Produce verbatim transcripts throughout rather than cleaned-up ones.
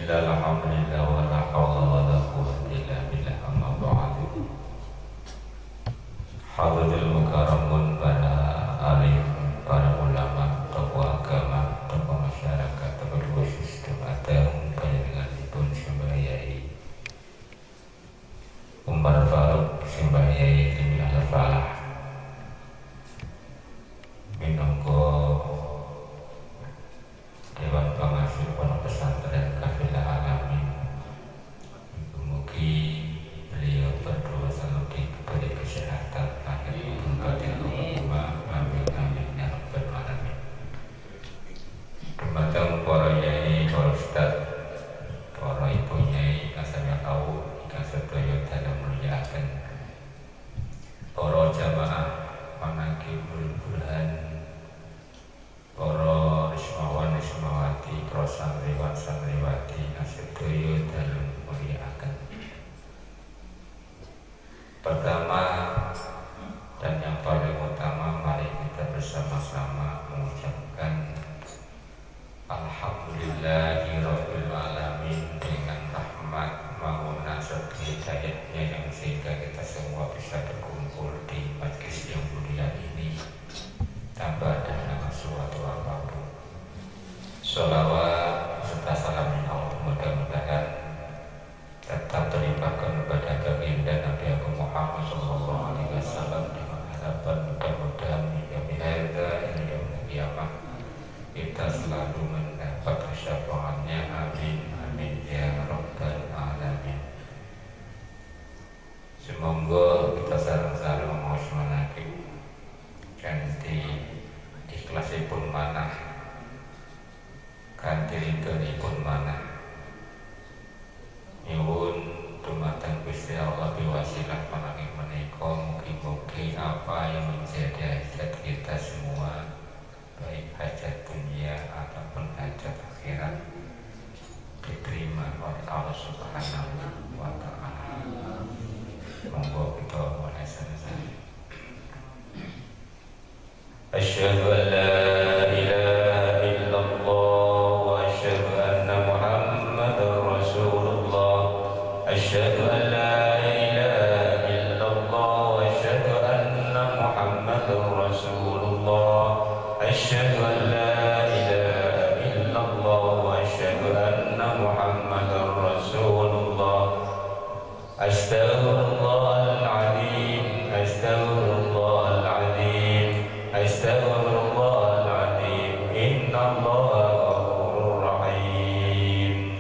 Alhamdulillah, wa la haula wa la quwwata illa billah, amma ba'du. Hadratil mukarramun, para alim, para ulama, tokoh agama, tokoh masyarakat, tokoh khusus, tokoh adat, panjenenganipun sembah yai Umar Faruk, sembah yai Jamiah Al Falah, minangka Dewan Pengasuh Pondok Pesantren Kafilah Alamin. Mugi beliau berdua selalu diberi kesehatan lahir maupun batin. Allahumma amin, amin, ya rabbal alamin. Dumateng para yai, para ustaz, para ibu nyai, kasanya tahu, ingkang sedaya dalam muliakan. Para jamaah manakib Nurul Burhan, para rismawan, rismawati, para santriwan, santriwati, nah, sedaya dalam muliakan. Pertama dan yang paling utama, mari kita bersama-sama mengucapkan Alhamdulillahirabbil alamin, dengan rahmat, mauna, serta hidayahnya yang sehingga kita semua bisa berkumpul di majlis yang mulia ini tanpa ada halangan suatu apapun. Salawat serta salam Allah mudah-mudahan tetap terlimpahkan kepada baginda Nabi Agung Muhammad sallallahu alaihi wasallam, dengan harapan mudah-mudahan min yaumi hadza ila yaumil qiyamah kita selalu mendapat syafaatnya. Amin, amin, ya rabbal alamin. Semoga kita sareng-sareng maos manakib kanthi ikhlasipun manah, kanthi ridhonipun manah. Nyuwun dumateng Gusti Allah biwasilah manakib menika, mugi-mugi apa yang menjadi hajat kita semua, baik hajat dunia ataupun hajat akhirat, diterima oleh Allah Subhanahu wa Ta'ala. Monggo kita mulai sama-sama. Asyhadu an la ilaha illallah wa asyhadu anna Muhammadar Rasulullah. Asyhadu an la ilaha illallah wa asyhadu anna Muhammadar Rasulullah. Asyhadu an la ilaha illallah wa asyhadu anna Muhammadar Rasulullah. Astaghfirullahaladzim, astaghfirullahaladzim, astaghfirullahaladzim. Innallaha ghafurur rahim.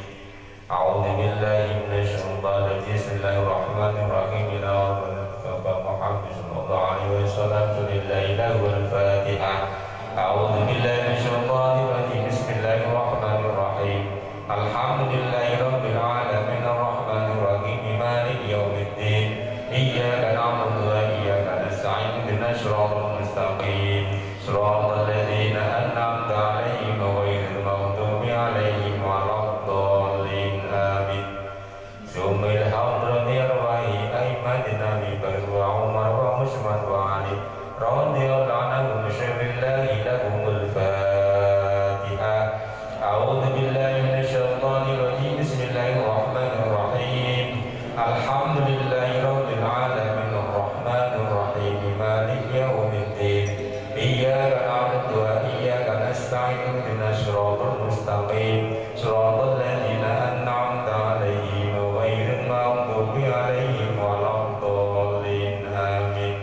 A'udzu billahi minasy syaithanir rajim. Bismillahirrahmanirrahim. Ila Muhammad sallallahu alaihi wasallam. Alhamdulillahirabbil alamin. Al-Fatihah. A'udzu billahi minasy syaithanir rajim. Bismillahirrahmanirrahim. Alhamdulillahirabbil alamin. Arrahmanirrahim. Maliki yaumiddin. Iyyaka na'budu wa iyyaka nasta'in. Ihdinas siratal mustaqim. Siratal ladzina an'amta 'alaihim ghairil maghdubi 'alaihim waladdallin. Amin. Summa ila hadrati arwahi a'immatina Abi Bakar wa Umar wa Usman wa Ali radhiyallahu anhum sirrillahi lahumul Fatihah. A'udzu billahi minasy syaithanir rajim. Bismillahirrahmanirrahim. Alhamdulillahi rabbil alamin, arrahmanir rahim, maliki yaumiddin. Iyyaka na'budu wa iyyaka nasta'in. Ihdinas siratal mustaqim. Siratal ladzina an'amta 'alaihim ghairil maghdubi 'alaihim waladdallin. Amin.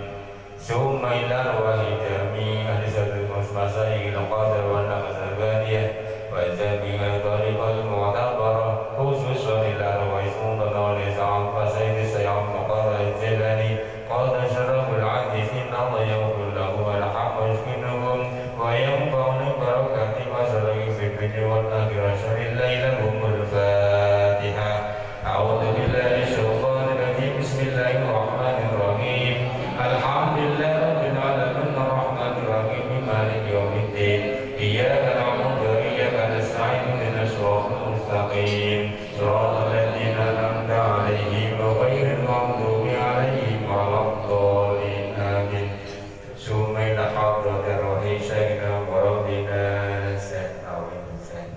Summa ila arwahi jami ahli syahadat masyayikh al-qadar wa naqas al-baniyah wa jami al-tariqah al-mu'tabarah, khususan ila arwahi Sultan Al-Izam Sayyid Sayyid Abdul Qadir Al-Jilani. Qala syarahul aziz, inna Allah yaghfir lahu warhamhu yuskinhu wa yanfa'una bi barakatihi wa salihih fid dunya wal akhirah. Syaril lahumul Fatihah. A'udzu billahi minasyaitonir rajim. Bismillahirrahmanirrahim. Alhamdulillahi rabbil alamin, arrahmanir rahim, maliki yaumiddin. Iyyaka na'budu wa iyyaka nasta'in. Ihdinas siratal mustaqim. Siratal ladzina an'amta 'alaihim ghairil maghdubi 'alaihim waladdallin. Amin. Summa ila hadratir ruhi sayyidina wa rabbina Sayyid Awin Husain.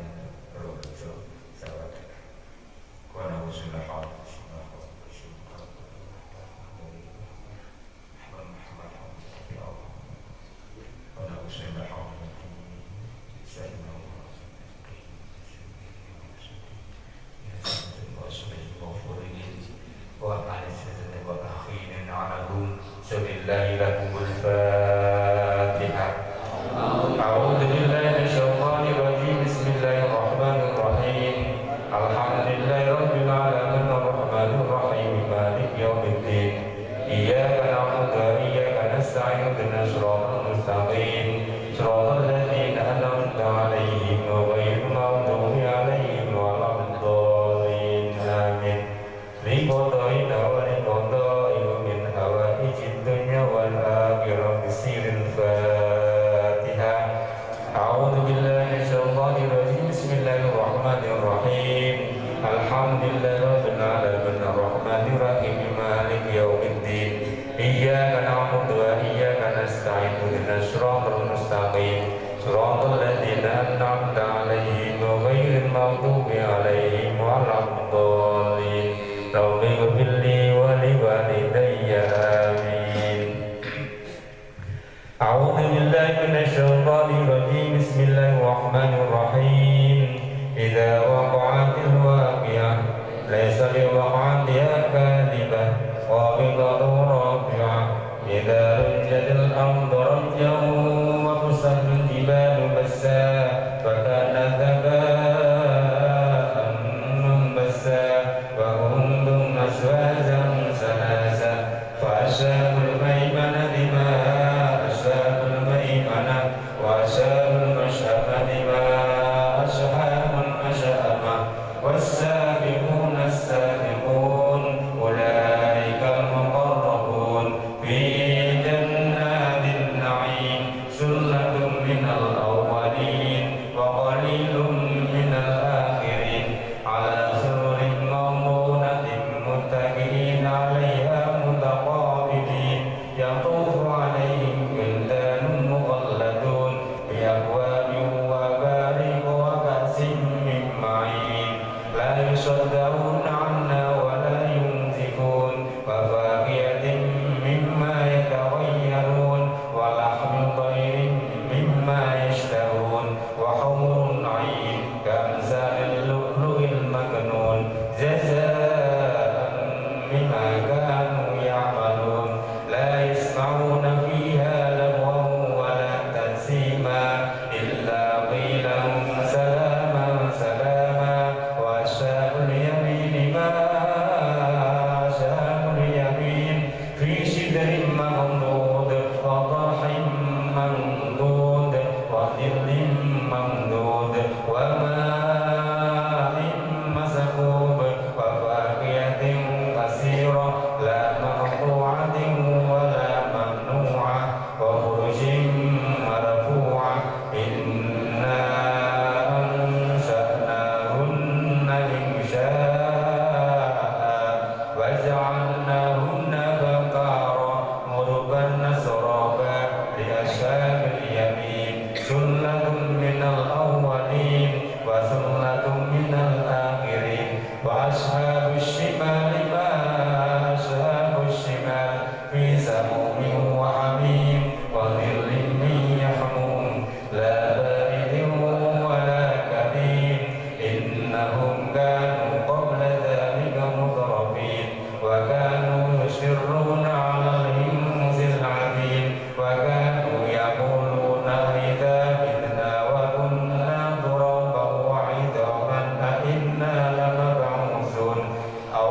إذا وقعت الواقعة، ليس لوقعتها كاذبة، خافضة رافعة، إذا رجت الأرض رجا، وبست الجبال بسا، فكانت هباء منبثا، وكنتم أزواجا ثلاثا، فأصحاب الميمنة ما أصحاب الميمنة، وأصحاب المشأمة ما أصحاب المشأمة، والسابقون السابقون، أولئك المقربون في جنات النعيم، ثلة من الأولين، وقليل من الآخرين، على سرر موضونة، متكئين عليها متقابلين، يطوف عليهم ولدان مخلدون، بأكواب وأباريق وكأس من معين، لا يصدعون عنها ولا ينزفون، وفاكهة مما يتخيرون، ولحم طير مما يشتهون، وحور عين كأمثال اللؤلؤ المكنون، جزاء بما كانوا يعملون، لا يسمعون فيها لغوا ولا تأثيما، إلا قيلا سلاما سلاما، وأصحاب اليمين ما أصحاب اليمين، في سدر مخضود، وطلح ممدود، وظل ممدود، وماء مسكوب، وفاكهة كثيرة، لا مقطوعة ولا ممنوعة، وفرش مرفوعة، إنا أنشأناهن إنشاء، وجعلناهن أبكارا عربا أترابا، لأصحاب اليمين ثلة من الأولين، وثلة من الآخرين، وأصحاب الشمال ما أصحاب الشمال، في سموم وحميم، وظل من يحموم، لا بارد ولا كريم، إنهم كانوا قبل ذلك مترفين، وكانوا يصرون على الحنث العظيم، وكانوا يقولون أإذا متنا وكنا ترابا وعظاما أإنا لمبعوثون أو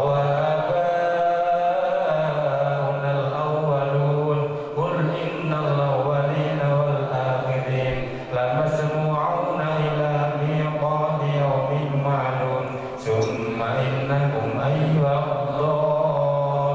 آباؤنا الأولون، قل إن الأولين والآخرين لمجموعون إلى ميقات يوم معلوم، ثم إنكم أيها الضالون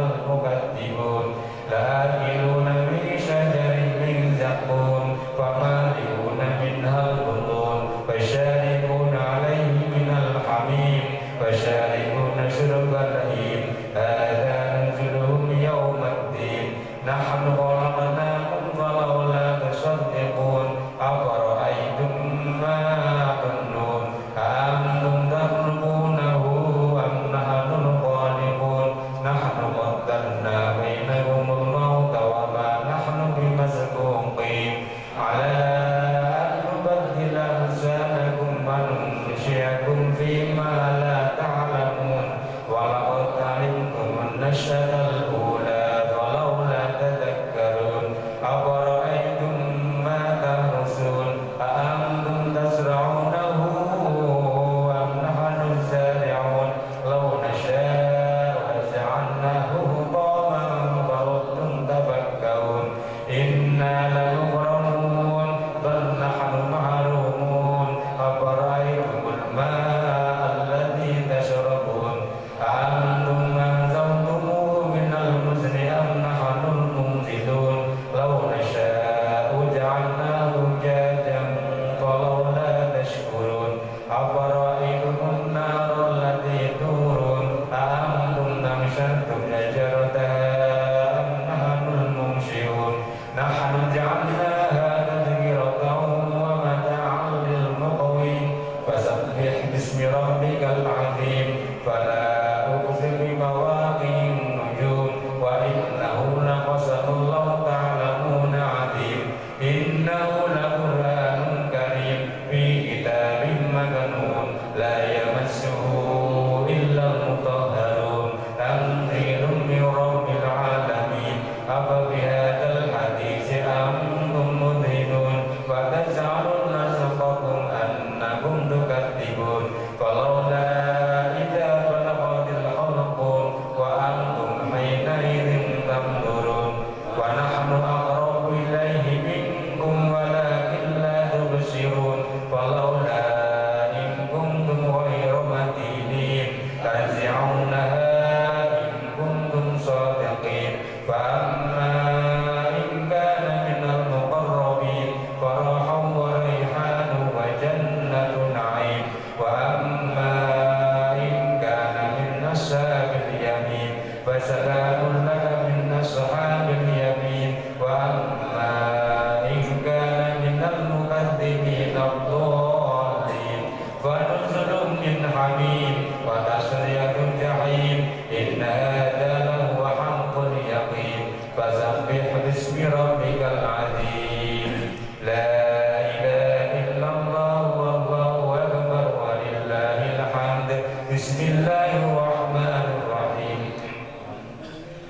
المكذبون، لآكلون من شجر من زقوم، فمالئون منها البطون، فشاربون عليه من الحميم، فشاربون شرب الهيم، هذا نزلهم يوم الدين، نحن خلقناكم فلولا تصدقون، أفرأيتم ما تمنون، أأنتم تخلقونه أم نحن الخالقون، نحن قدرنا بينكم الموت وما نحن بمسبوقين على أن نبدل أمثالكم وننشئكم فيما لا تعلمون، ولقد علمتم النشأة الأولى فلولا تذكرون، أفرأيتم ما تحرثون، أأنتم تزرعونه أم نحن الزارعون، لو نشاء لجعلناه حطاما فظلتم تفكهون، إنا لمغرمون، بل نحن محرومون، أفرأيتم الماء الذي تشربون، أأنتم أنزلتموه من المزن أم نحن المنزلون، لو نشاء جعلناه أجاجا فلولا تشكرون، أفرأيتم النار التي تورون، أأنتم أنشأتم شجرتها أم نحن المنشئون، نحن جعلناها تذكرة ومتاعا للمقوين، فسبح باسم ربك العظيم، فلا أقسم بمواقع النجوم، وإنه لقسم لو تعلمون عظيم، إنه لقرآن كريم، في كتاب مكنون لا يمسه إلا المطهرون تنزيل من رب العالمين أفبهذا الحديث أنتم مدهنون وتجعلون رزقكم أنكم تكذبون فلولا إذا بلغت الحلقوم وأنتم حينئذ تنظرون ونحن أقرب إليه منكم ولكن لا تبصرون فلولا إن كنتم غير مدينين ترجعونها إن كنتم صادقين فأما إن كان من المقربين فروح وريحان وجنة نعيم وأما إن كان من أصحاب اليمين فسلام لك من أصحاب اليمين وأما إن كان من المكذبين الضالين فنزل من حميم وتصلية جحيم إن هذا لهو حق اليقين فسبح باسم ربك العظيم لا إله إلا الله والله أكبر ولله الحمد بسم الله الرحمن الرحيم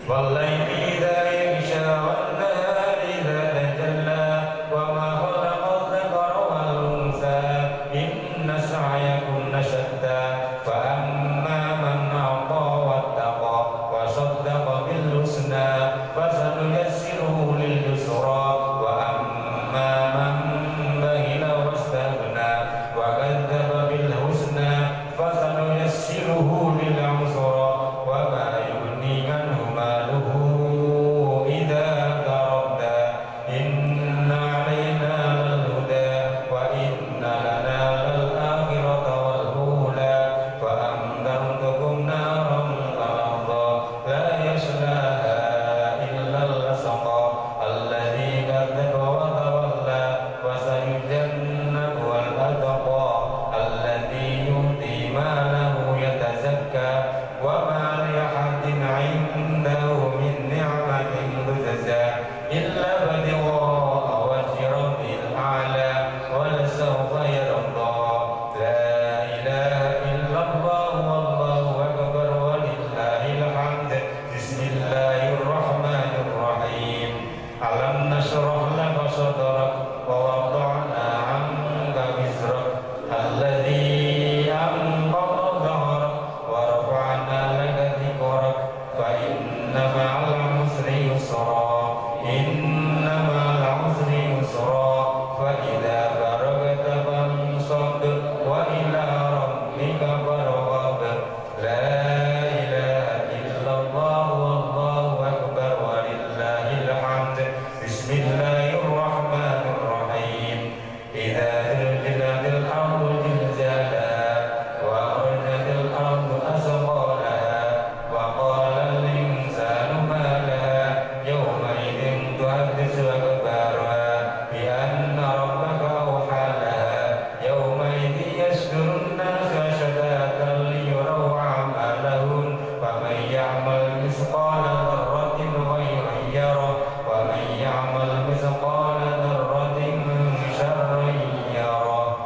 والليل إذا يغشى والنهار إذا تجلى وما خلق الذكر والأنثى إن سعيكم لشتى فأما من أعطى واتقى وصدق بالحسنى فسنيسره لليسرى وأما من بخل واستغنى وكذب بالحسنى فسنيسره للعسرى وما يغني عنه ماله إذا تردى إن علينا للهدى وإن لنا للآخرة والأولى فأنذرتكم نارا تلظى لا يصلاها إلا الأشقى الذي كذب وتولى وسيجنبها الأتقى الذي يؤتي ماله يتزكى وما لأحد عنده من نعمة تجزى إلا ابتغاء وجه ربه الأعلى ولسوف يرضى لا إله إلا الله والله أكبر ولله الحمد بسم الله الرحمن الرحيم ألم نشرح لك صدرك ووضعنا عنك وزرك الذي أنقض ظهرك ورفعنا لك ذكرك فإن مع العسر يسرا إن مع العسر يسرا فإذا فرغت فانصب وإلى ربك فارغب لا إله إلا الله والله أكبر ولله الحمد بسم الله الرحمن الرحيم إذا زلزلت الأرض زلزالها وأخرجت الأرض أثقالها وقال الإنسان ما لها يومئذ تحدث أخبارها بأن ربك أوحى لها يومئذ يصدر الناس أشتاتا ليروا أعمالهم فمن يعمل مثقال ذرة خيرا يره ومن يعمل مثقال ذرة شرا يره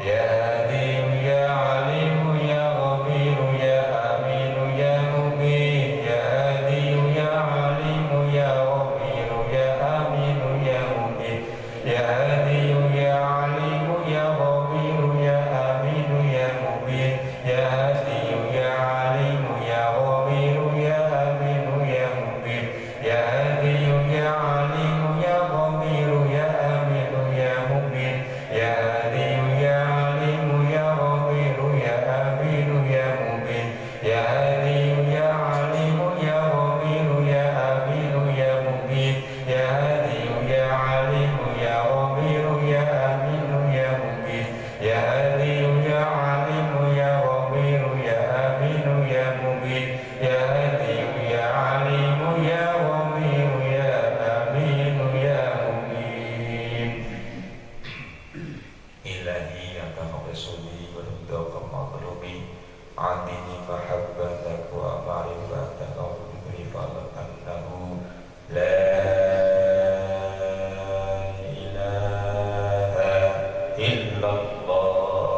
يا هادي يا عليم يا خبير يا أمين يا مبين يا هادي يا عليم يا خبير يا أمين يا مبين يا هادي يا عليم يا خبير يا أمين يا مبين يا هادي يا عليم يا خبير يا أمين يا مبين يا هادي يا عليم يا خبير يا أمين يا مبين يا هادي يا عليم يا خبير يا أمين يا مبين يا هادي يا عليم يا خبير يا أمين يا مبين يا هادي يا عليم يا خبير يا أمين يا مبين يا هادي يا عليم يا خبير يا أمين يا مبين يا هادي يا عليم يا خبير يا أمين يا مبين إلهي أنت مقصودي ورضاك مطلوبي عدني محبتك ومعرفتك وذكري فاعلم أنه لا إله إلا الله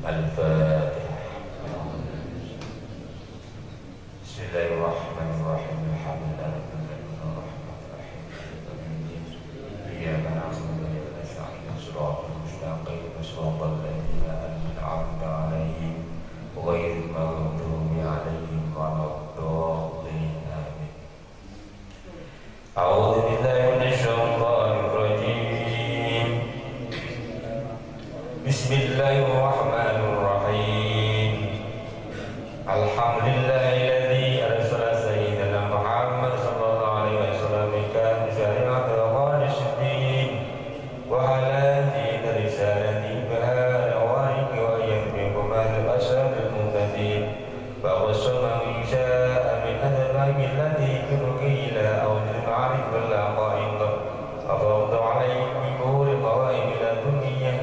Al-Fatihah. Bismillahirrahmanirrahim. Alhamdulillahirabbil alamin. Arrahmanirrahim. Maliki yaumiddin. Iyyaka na'budu wa iyyaka nasta'in. Shiratal mustaqim. Shiratal ladzina an'amta 'alaihim ghairil maghdubi 'alaihim waladdallin. Amin. أعوذ بالله من الشيطان الرجيم. بسم الله الرحمن الرحيم. الحمد لله الذي أرسل سيدنا محمد صلى الله عليه وسلم بكامل شريعة وخالص الدين. وعلى دين رسالته بهذا الغريب وأيد بكم أهل الأسد المهتدين. فخص من شاء من أتباعه التي تلقي إلى أوج المعارف والحقائق. أفاض عليهم ببحور المواهب اللدنية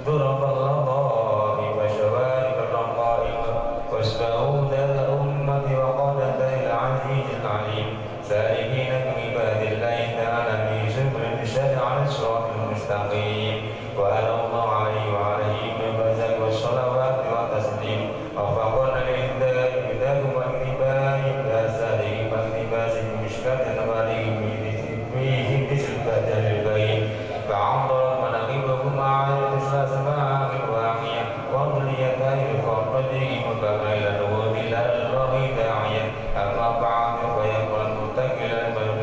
ضرب اللطائف وشوارب الرقائق. وأصبحوا ذات أمة وقادة إلى العزيز العليم. سالكين من عباد الله تعالى في سبل الرشاد على الصراط المستقيم، وأعان الله عليه وعليهم بالصلاة والسلام والتسليم، ووفقنا لإقتداء بهداهم واتباع آثارهم واقتباس مشكاة أنوارهم في ذكر البدر البين، فعظمت مناقبهم وأعلت أسماءهم الواحية، وأضلت أهل فرقتهم وكما إلى النور إلى الله داعيا. أما بعد، فيقول المتقي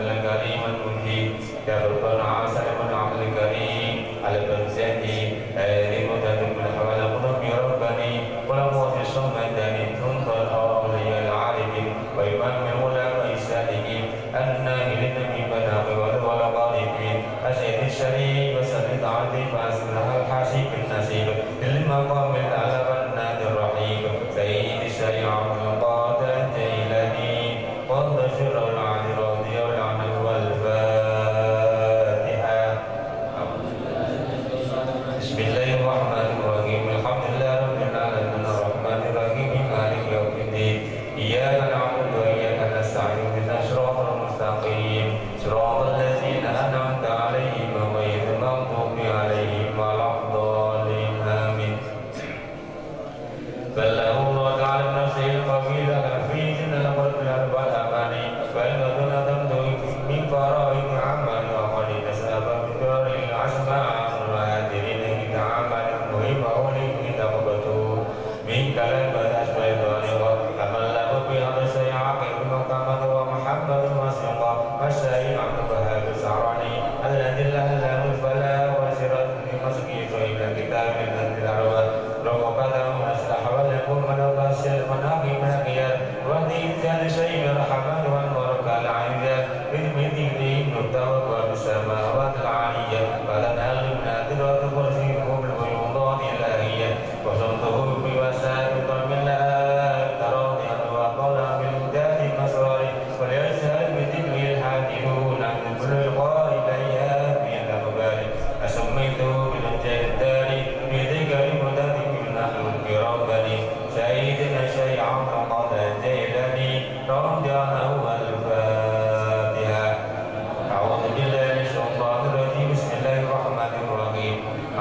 الكريم المجيد، يا ربنا عسى من عبد الكريم على بنزاتي، أيدي متدم من حول قلوب ربني، ولم وفي الصمد أن تنظر أولياء العارفين، وإمام العلماء السالكين، الناهلين من مناقب والغالبين، أشهد الشريف وسلم عظيم أسمى الحاسب النصيب، للمقام الأعلى والنادي الرحيم، سيد الشريعة القادر الجيلاني، قدس سره العلي رضي الله عنه. الفاتحة. بسم الله الرحمن الرحيم. الحمد لله رب العالمين. الرحمن الرحيم. مالك يوم الدين. إياك نعبد وإياك نستعين. اهدنا الصراط المستقيم. صراط الذين أنعمت عليهم غير المغضوب عليهم ولا الضالين. آمين. بلغه الله تعالى بنفسه القبيلة الحفيظ إن القلب الألباب الأماني، فإن دون تمضي من فرائض عمل وقد نسب بدار الأسماء المهاجرين إلى عمل مهم أولي إذا قبضوا من كلام الأسماء البالغة، أما الله في هذا الشيء عاقل بمقامات ومحمد وثقة، والشيء عبد الوهاب الزهراني الذي له الفلاح والسراج في مسجد صاحب الكتاب الذي الأرباب. رغبته أصلح ولكم من أباس المناقب الأخيار، وتنزل شيء الرحمن والبركة العزيزة، من ذكره نبتغى في السماوات العالية، فتنهل من أدرة كرسيه الفيوضات الإلهية، وصمته في وسائط من لا تراضي عنه، وقال بالهداة الأسرار، وليسهل بذكره الحافظون عن كل القائل إليها في الأقبال. أسميته بالجدار بذكر مدرك نحو بربني سيدنا الشيخ عبد القادر الجيلاني رضي الله عنه. الفاتحة. أعوذ بالله من الشيطان الرجيم. بسم الله الرحمن الرحيم.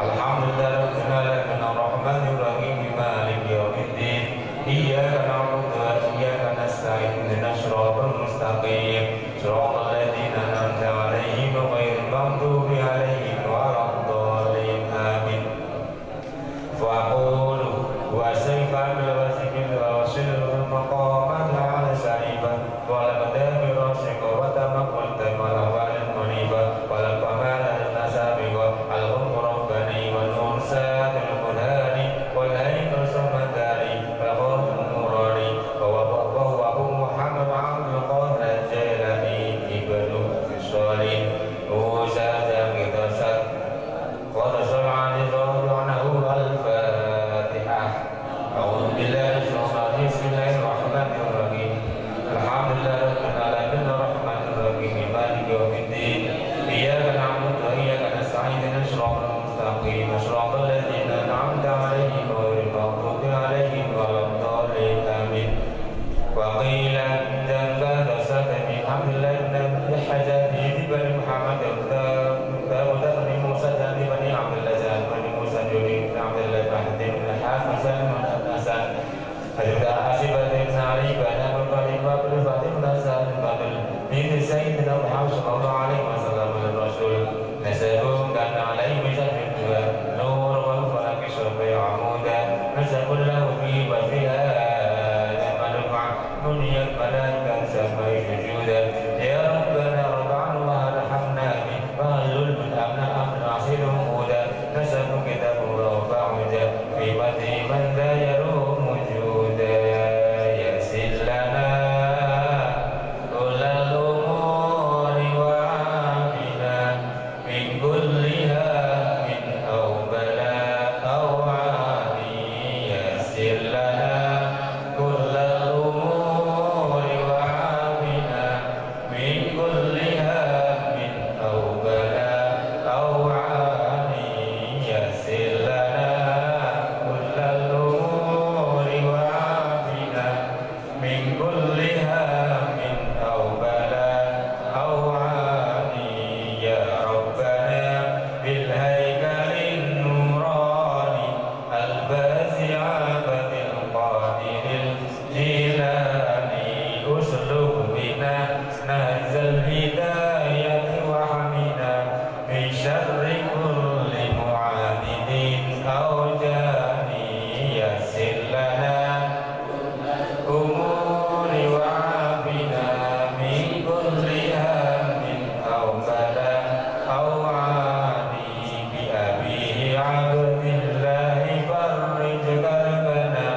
الحمد لله رب العالمين. الرحمن الرحيم. مالك يوم الدين. إياك نعبد وإياك نستعين. اهدنا الصراط المستقيم. صراط الذين أنعمت عليهم غير المغضوب عليهم ولا الضالين. آمين. فأقول وأسيف عن الواسف وأوصل المقامات على شريفة والأقدام الراسخة وتمكن تمام الأحوال المنيفة والكمال النسابقة الغم رباني والنور ساد البرهان والهيكل ثم الداري والغوث النوراني وهو، وهو أبو محمد عبد القادر الجيلاني ابن الصالح وسادة مدرسة قد صنع لزوج عنه. الفاتحة. أعوذ بالله Faja'at asibatin nari pada berpaling babul fatin tasal badul binti Sayyidina Muhammad sallallahu alaihi wasallam al Rasul. Nasabu kana alaihi misal dua nur wal falaki sampai amuda. Nasabul lahu fi wajhiha nama lufa muniyat malaikat sampai sujuda. Ya Rabbana Rabbana wa arhamna bi fahlul min amna amna asiru muda. Nasabu kitabullah fa'uda. Bimati man dayaru mujuda. Yassir lana kullal umuri wa afina min kulli hammin aw bala aw ani. Yassir lana kullal umuri wa afina min kulli hammin aw bala aw ani. Yassir lana kullal umuri wa afina min kulli hammin aw bala aw ani. Ya Rabbana bil haikalin nurani al bazi abdil qadiril Jilani. Usluk bina nahzal hidayati wahmina min syarri kulli mu'anidin aw jani. Yassir lana umuri wa afina min kulli hammin aw bala aw ani. Bi abihi abdillahi farrij karbana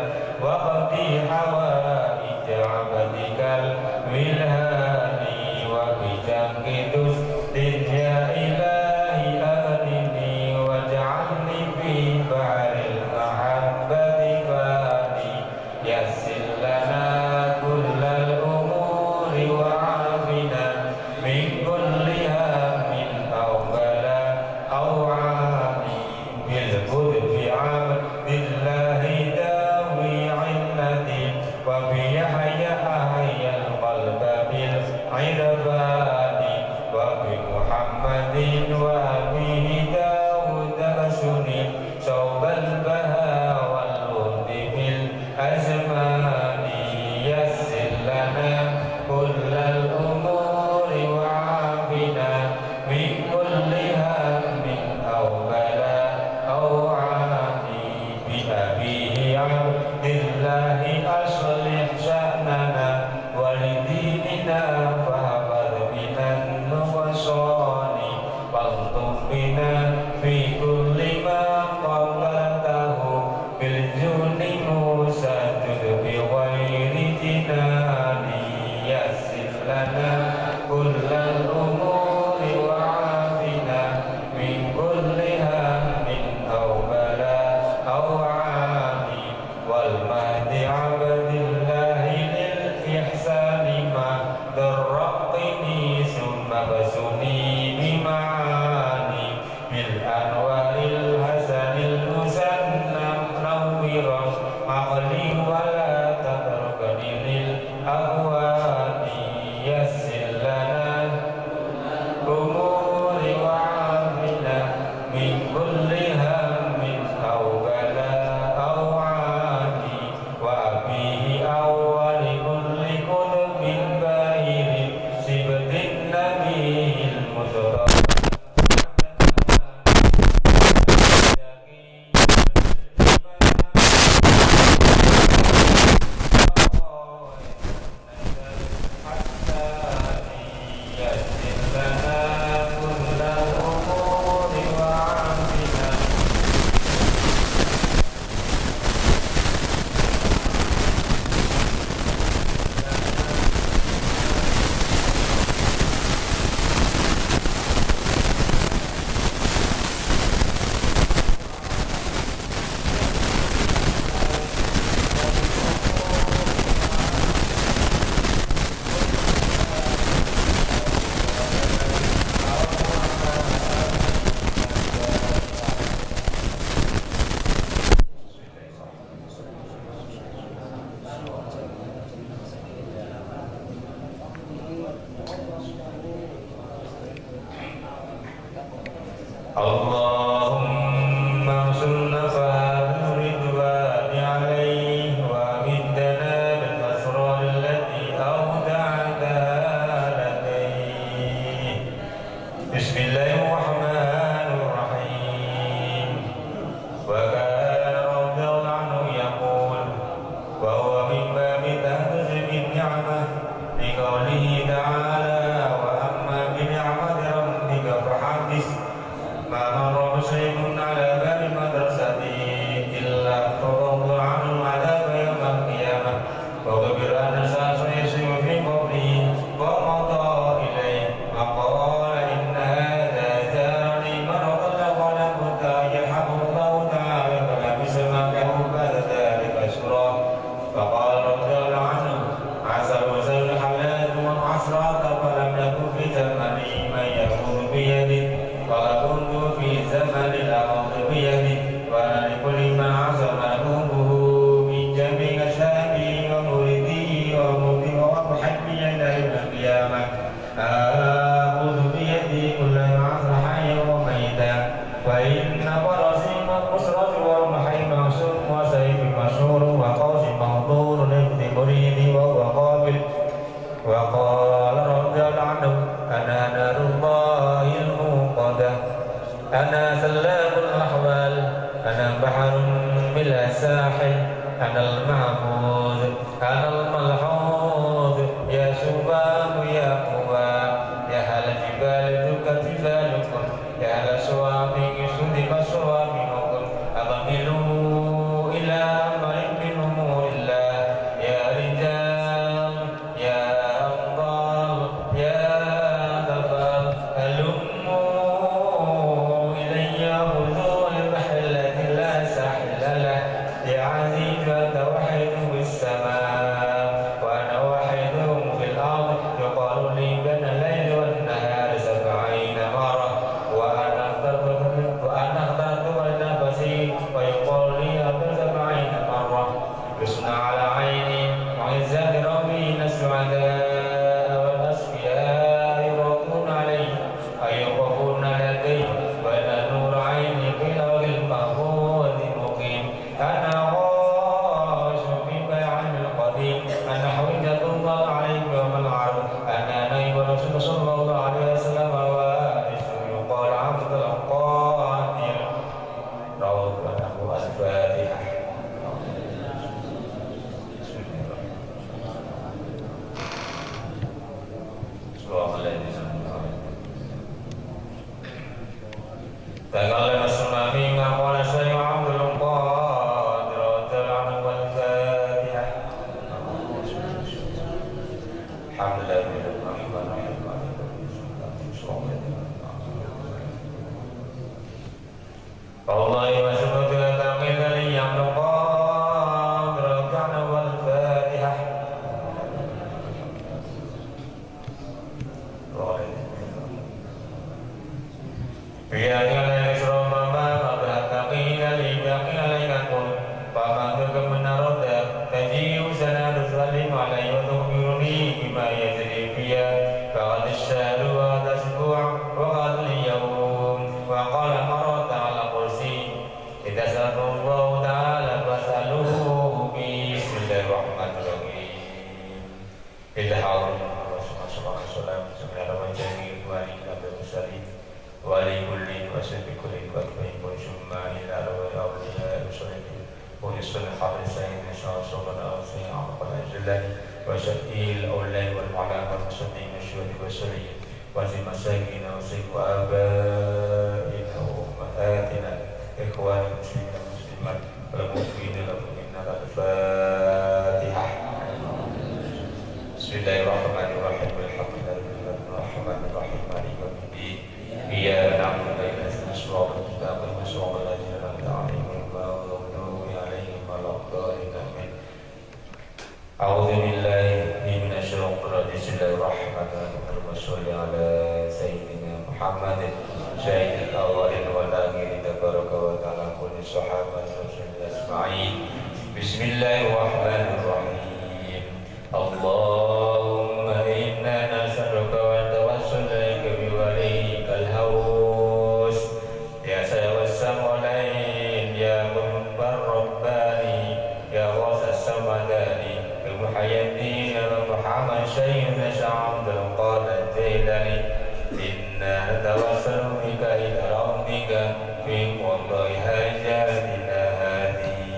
waqdi hawaij abdikal wilhani. Wa bi jangki dustin ya ilahi aghnini waj'alni fi bahril mahabbati fani. Yassir lana kullal umuri wa afina min kulli hammin aw bala aw ani. Bil qutbi abdillahi dawi illati wa bi Yahya ahyal qalba bil irfani. Wa bi Muhammadin wa abihi Dawud aksuni saubal baha wal wuddi bil azmani. Yassir lana kullal umuri wa afina min kulli hammin aw bala aw ani. Bi abihi abdillahi aslih sya'nana wa li dinina fahfadh minan nuqsani. Waltuf bina fi kulli ma qadartahu bil juni musajjud bi ghairi jinani. Yassir lana kullal umuri wa afina min kulli hammin aw bala aw ani. Wal mahdi إلى ساحل، أنا المحفوظ، أنا الملحوظ، يا شبان، يا قباء، يا أهل الجبال، تلك جبالكم، يا أهل الشوامخ، صدمت شوامخكم، أقبلوا إلى أمر من أمور الله، يا رجال، يا أبطال، يا أطفال، هلموا إلي، خذوا البحر الذي لا ساحل له، يا عزيز، أنت واحد في السماء، وأنا واحد في الأرض، يقال لي بين الليل والنهار سبعين مرة، وأنا اخترت، وأنا اخترت لنفسي، ويقال لي أفضل سبعين مرة. يثنى على عيني وعزة ربي أن السعداء والأصفياء يوقفون علي، أي يوقفون لدي، وأنا نور عيني في اللوح المحفوظ مقيم. أنا غاص في بيع القديم، أنا حجة الله عليك يوم العرض، أنا نائب الرسول صلى الله عليه وسلم وارثه، يقال عبد القادر. رواه الفاتحة. Tanggal lima semami ngapala saya Abdul Qadir radhiyallahu anhu wal Fatihah. Alhamdulillahirrahmanirrahim. Allahumma shalli ala sayyidina Muhammad wal Fatihah. Biar kalian Isra Mama, Abdul Hakim, Kali, Biar kalian Kakul, Paman Tukang Menarota, Taji Husana Salim Alaihi wa tukhbiruni bima yajri biya, Ba'da syahri wa tasbuh, wa qadri yaum, wa qala marratan ala kursi. Idza sa'altumullaha ta'ala fas'aluhu. Bismillahirrahmanirrahim. Ilhaqul Mustafa sallallahu alaihi wasallam, sami'a rabbal jami'i wa ala kulli wa sahbihi kulli wa tabi'in wa summa ila arwahil awliya wa salihin. Wa li sunnah hadrat Sayyidina Syekh Sultan Al-Husain Abdul Qadir Jilani wa syafi'il awliya wal ulama wal muslimin wa syuhada wa salihin. Wa li masakin wa sayyid wa abaina wa ummahatina, ikhwanil muslimin wal muslimat, wal mu'minin wal mu'minat. Al-Fatihah. Bismillahirrahmanirrahim. Alhamdulillahirrahmanirrahim. Maliki yaumiddin. Iyyaka na'budu wa iyyaka nasta'in. Ihdinas siratal mustaqim. Siratal ladzina an'amta 'alaihim ghairil maghdubi 'alaihim waladdallin. Amin. A'udzu billahi minasy syaithanir rajim. Bismillahirrahmanirrahim. Allahumma shalli ala sayyidina Muhammadin sayyidil awwalin wal akhirin, tabaraka wa ta'ala, kulli sahabati Rasulillah ajma'in. Bismillahirrahmanirrahim. Allahumma inna nas'aluka wa natawassalu ilaika bi wajhikal haus. Ya Sayyidus Samadain, ya Qutbur Rabbani, ya Ghausas Samadani, ya Muhyiddin, ya Muhammad Sayyidina Syekh Abdul Qadir Jailani, inna natawassalu bika ila rabbika bi qada'i hajatina hadhihi.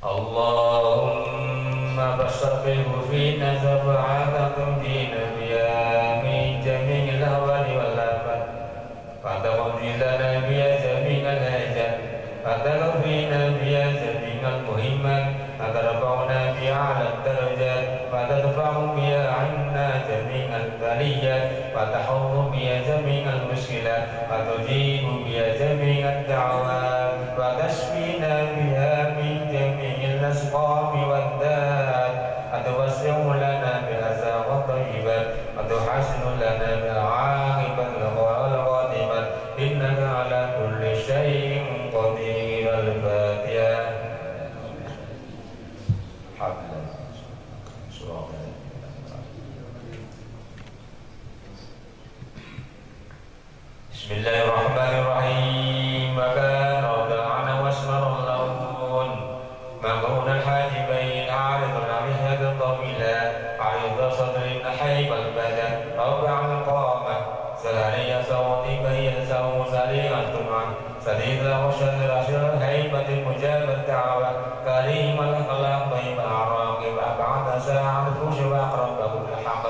Allahumma fashabbihhu fina syafaatan tunjina biha min jami'il ahwali wal afat. Wa taqdi lana biha jami'al hajat, wa taqdi lana biha jami'al muhimmat, wa tarfa'una biha a'lad darajat, wa tadfa'u biha 'anna jami'al bali-, وتحل بها جميع المشكلات، وتجيب بها جميع الدعوات، وتشفينا بها من جميع الأسقام والداءات، وتوسع لنا بالأرزاق الطيبات، وتحسن لنا بالعاقبة الخاتمة، إنك على كل شيء قدير. الفاتحة. بسم الله الرحمن الرحيم. وكان رضي الله عنه أسمر اللون، مكحول الحاجبين، عريض اللحية الطويلة، عريض الصدر، نحيف البدن، رفيع القامة، سريع الصوت، بين الصوت، سريع الطمع، شديد الخشونة، رشيق الهيبة، مجاب الدعوة، كريم الأخلاق، طيب الأعراق، أبعد ساعة الخشوع، أقرب باب الحق،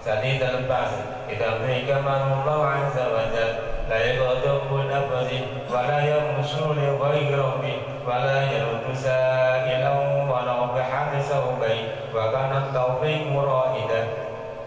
سديد البأس، إذا أعطيك من الله عز وجل، لا يغضب لنفسه، ولا يمس لغير ربه، ولا يرد سائلا ولو بحال ثوبين، وكان التوفيق مرائدا،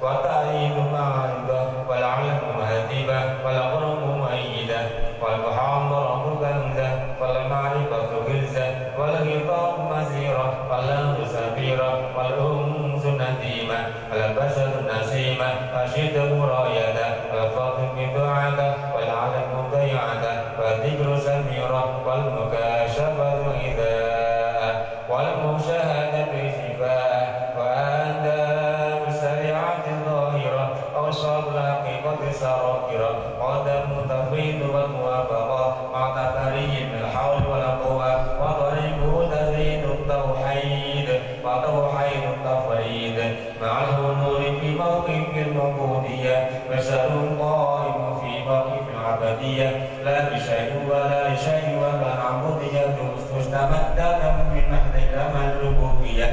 والتأييد معارضا، والعلم مهذبا، والقرب مؤيدا، والمحاضرة كنزا، والمعرفة غذا، والخطاب مزيرا، والأنس سفيرا، والأنس نديما، البسمة نسيمة، الشدة مرايدة، الفضل بضاعة، والعلم بيعة، والذكر سميرا، والمكاشفة غذاء، والمشاهدة شفاء، وآداب الشريعة ظاهرة، أوصاف الحقيقة سرائر، قدم تفيض والموافقة، مع تفريد الحول والقوة، وطريقه تفريد التوحيد، وتوحيد التفريد، مع الحضور في موقف العبودية، مثل قائم في موقف العبدية، لا بشيء ولا لشيء ولا عبودية مستمدة من محض كمال الربوبية،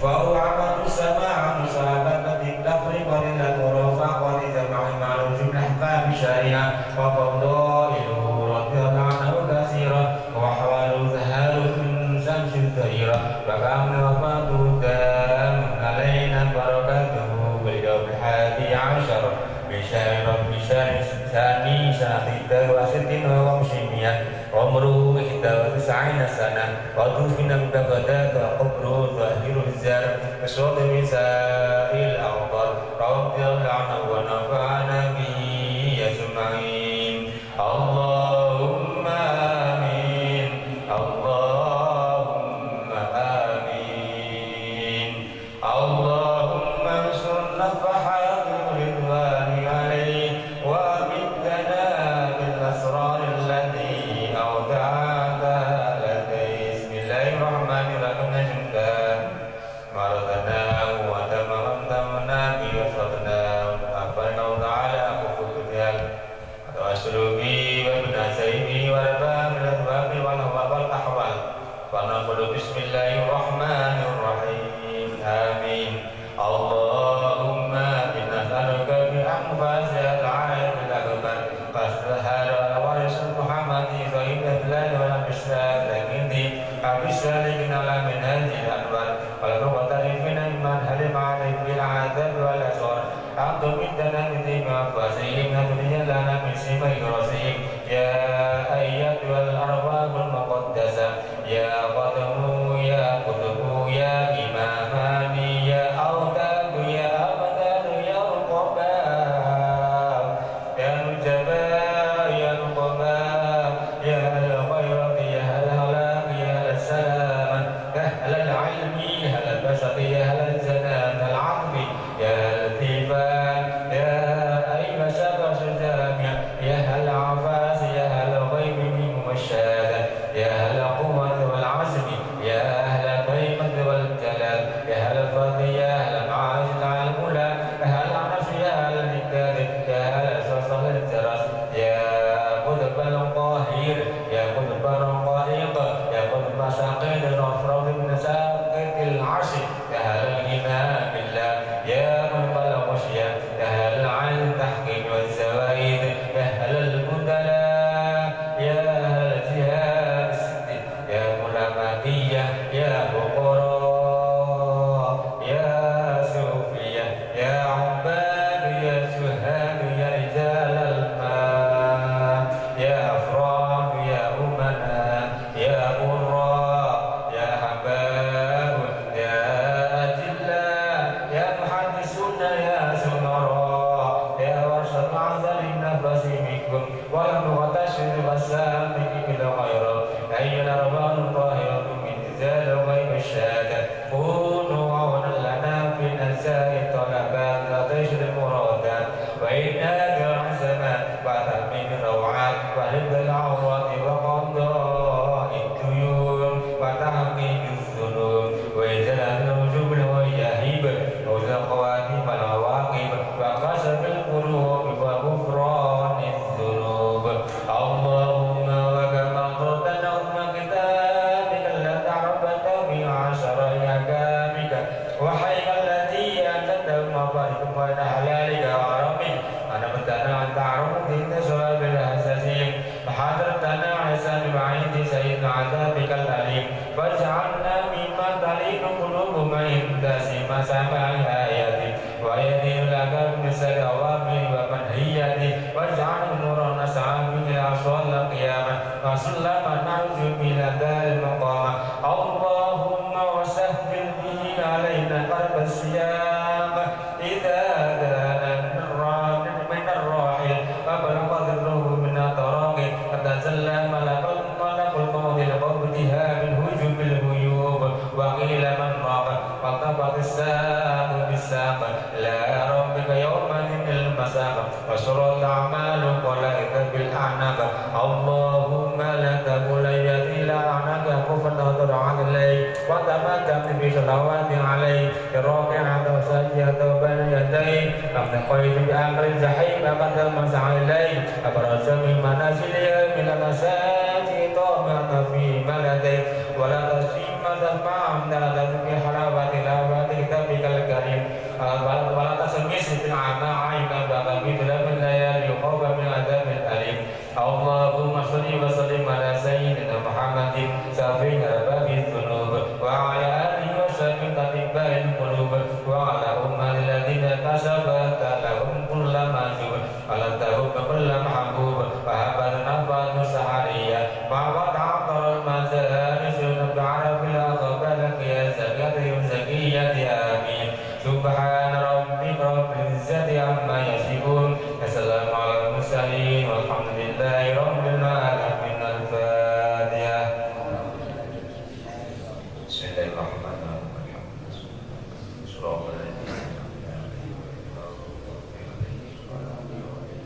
فهو عبد السماء مساعدة التفريق للمرافقة لجماع معروف الأحكام الشريعة وفضائله رضي الله عنه كثيرا. وأحواله أزهار من شمس الظهيرة، وكأن وفاته دام علينا بركاته في اليوم الحادي عشر من شهر ربيع الثاني سنة إحدى وستين وخمسمائة، عمره إحدى وتسعين سنة، وتوفي ببغداد، وقبره ظاهر الزار، وصلى بسائر الأفضل، رضي الله عنه ونفعنا به أجمعين. اللهم آمين. اللهم آمين. اللهم انصر نفحات الرضوان عليه وأمدنا بالأسرار التي أودعتها لديه. بسم الله الرحمن الرحيم. مرضنا وتمرمتنا بوصفنا وأقبلنا تعالى أخوك الرجال. وأسلوبي وابن سيدي وربا من الأسباب والأهوال والأحوال. ونقول بسم الله الرحمن الرحيم. آمين. اللهم إنا نسألك بأنفاسها العالية الأكبر، قصد هذا الوارث محمد سيد البلاد والأنبياء الذين أبي السالكين على منهج الأنوار والمقترفين من هل معرف بالعذاب والأسوار. أن تمدنا بطيب أنفاسهم، وتزين لنا من سيماهم راسهم. يا أيتها الأرواح المقدسة، يا قدم، يا قطب، يا إمامان، يا أوتاد، يا أبدال، يا رقباء، يا نجباء، يا نقباء، يا أهل الخيرات، يا أهل الأخلاق، يا أهل السلامة، يا أهل العلم، يا أهل البسط، يا أهل الجنان العظم، يا لطيفا، يا أيها الشخص الجامع، يا هل وعسى من نفس منكم ولم تغتشر والسامع بالخير. أيها الأرواح الطاهرة من إزال غيب الشهادة. كونوا عونا لنا في نزاع الطلبات وتيسير المرادات وإنهاء العزمات وتأمين الروعات وحفظ العورات وقضاء الديون وتحقيق الذنوب وإزالة العيوب والمواهب وحسن الخواتيم والعواقب وكشف الكروب وغفران الذنوب. اللهم وكما أخبرتنا عن كتابك الذي عرفت به عشر أحكامك وحيك الذي أنزلته مفاتيح على حلالك وحرامك. أنبتنا عن تعرف في ثواب الحساسين وحضرتنا عصام بعيد سيد عذابك الأليم. واجعلنا ممن تلين قلوبهم عند سماع آياتك ويدين لك بامتثال أوامرك ومنهياتك. واجعل أمورنا سعى به إلى صلاة القيامة وسلم نرجو به لدى المقامة. اللهم وسهل به علينا قرب الصيام إذا دنا من الرا-، من الراحل وبلغت الروح منا التراقي وتجلى ملك ملك الموت لقبضها من هجوم الغيوب وقيل من راق والتفت الساق بالساق إلى ربك يومئذ المساق وحبطت الأعمال وانقلبت الأعناق. اللهم لا تقبل يدي إلا أعناقها كفا أو ذراعا إليك وتمكن بصلوات عليه في راكعة أو ساجدة أو بين يديه. أم قيد بأمر الجحيم قد مسعى إليه أبرز من منازلها من المساجد طامعة في ملديه ولا تشتم تسمع أمدادة في حلاوة تلاوة كتابك الكريم. ولا، ولا تشمس بالعمى عينا بغى في ظلام الليالي خوفا من عذاب أليم. اللهم صل وسلم على سيدنا محمد شفيع أرباب الذنوب وعلى آله وصحبه أطباء القلوب وعلى أمة الذين كشفت لهم كل معذور ولذتهم كل محبوب وهبت نفحات سحرية وقد عطر المجالس بعرف الأقبال قياسا بقدر زكية. آمين. سبحان ربك رب العزة عما يصفون. السلام على المرسلين والحمد لله رب العالمين. الفاتحة. بسم الله الرحمن الرحيم. صراط الذين أنعمت عليهم غير المغضوب عليهم ولا الضالين.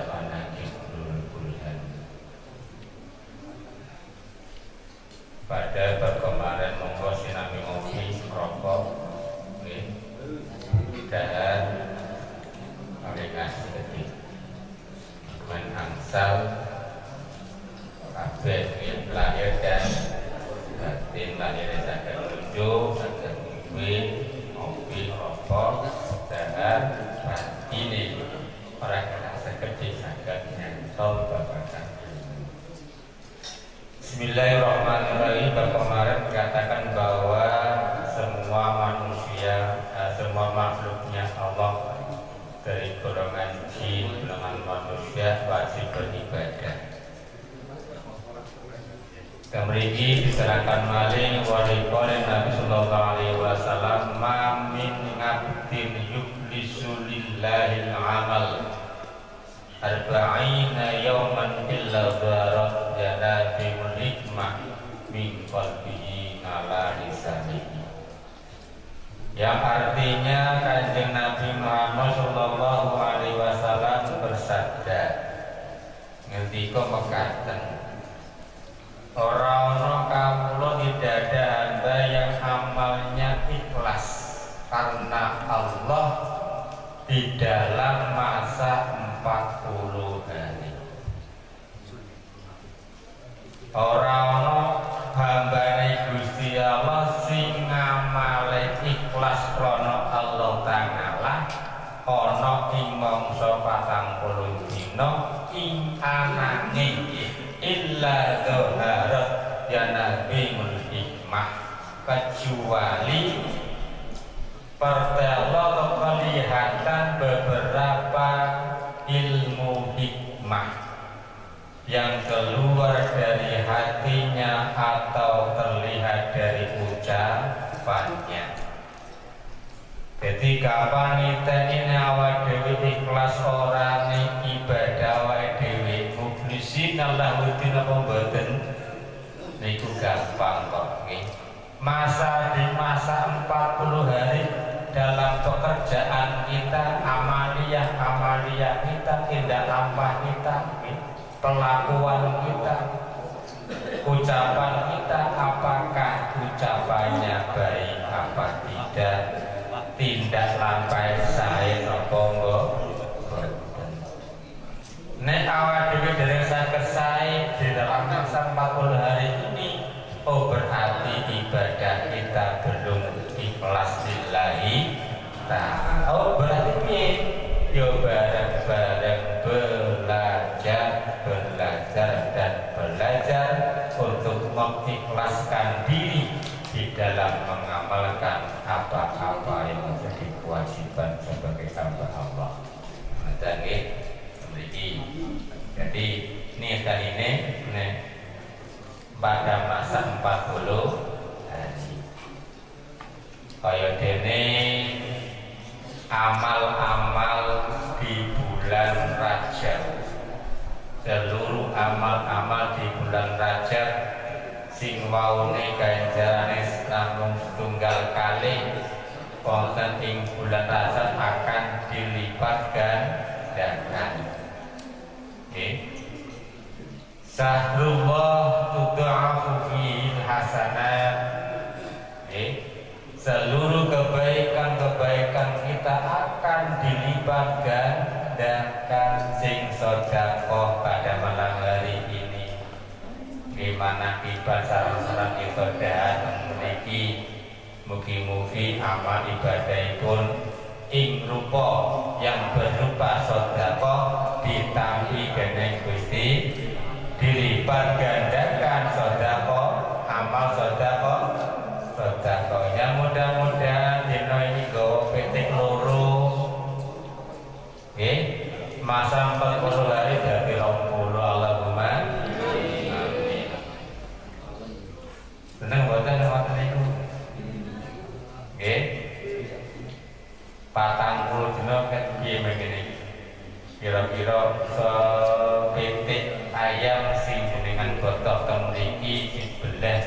Manaqib Nurul Burhan. Pada bab kemarin monggo sinambi ngopi, rokok, nggih. Mudahan ringkas sedikit. Men angsal kabeh, nggih, lahir dan batin, lahir saged nuju, saged ngombe, ngopi, rokok, mudahan batine ora kena sekedik saged nyantol babagan ilmu. Bismillahirrahmanirrahim. Bab kemarin dikatakan bahwa semua manusia, eh, semua makhluknya Allah dari golongan jin, golongan manusia wajib beribadah. Kemriki diserahkan malih wali qolin Nabi sallallahu alaihi wasallam, "Ma min abdin yukhlisu lillahil amal." Arba'ina yauman illa dharat yanabiul hikmah min qalbihi ala lisanihi. Yang artinya Kanjeng Nabi Muhammad sallallahu alaihi wasallam bersabda, ngendika mekaten, Ora ono kawula tidak ada hamba yang amalnya ikhlas karena Allah di dalam masa empat puluh hari. Ora ono hambane Gusti Allah sing ngamale ikhlas krana Allah Taala ono ing mangsa patang puluh dina ing anane illa dhaharat yanabiul hikmah, kecuali pertelo kelihatan beberapa ilmu hikmah yang keluar dari hatinya atau terlihat dari ucapannya. Jadi kapan ngiteni awak dhewe ikhlas ora ning ibadah awak dhewe, mukhlisin Allah wedin apa mboten? Niku gampang kok, nggih. Masa di masa empat puluh hari dalam pekerjaan kita, amaliyah-amaliyah kita, tindak lampah kita, nggih. Pelakuan kita, ucapan kita, apakah ucapannya baik apa tidak, tindak lampah sae apa enggak? Nek awak dhewe dereng saged sae di dalam masa empat puluh hari ini, oh, berarti ibadah kita belum ikhlas lillahi ta'ala. Oh, berarti piye? Yo, bareng-bareng belajar, belajar, dan belajar untuk mengikhlaskan diri di dalam mengamalkan apa-apa yang menjadi kewajiban sebagai hamba Allah. Ngoten nggih, mriki. Jadi, niatan ini, nek pada masa empat puluh hari. Kaya dene amal-amal di bulan Rajab. Seluruh amal-amal di bulan Rajab sing waune ganjarane namung setunggal kali, wonten ing bulan Rajab akan dilipat gandakan. Nggih. Syahrullah tudha'afu fihil hasanat. Nggih. Seluruh kebaikan-kebaikan kita akan dilipat gandakan sing sedekah pada malam hari ini. Di mana kita sareng-sareng kita datang memiliki Mugi-mugi amal ibadahipun ing rupa yang berupa sedekah ditampi dening Gusti, dilipat gandakan sedekah, amal sedekah, sedekahnya. Mudah-mudahan dina ini nggawa pitik loro. Nggih, masa empat puluh hari dadi rong puluh, Allahumma amin. Seneng mboten ngoten niku? Nggih. Patang puluh dina kan piye mangkene? Kira-kira sepitik ayam sing jenengan botoh teng mriki dibelah,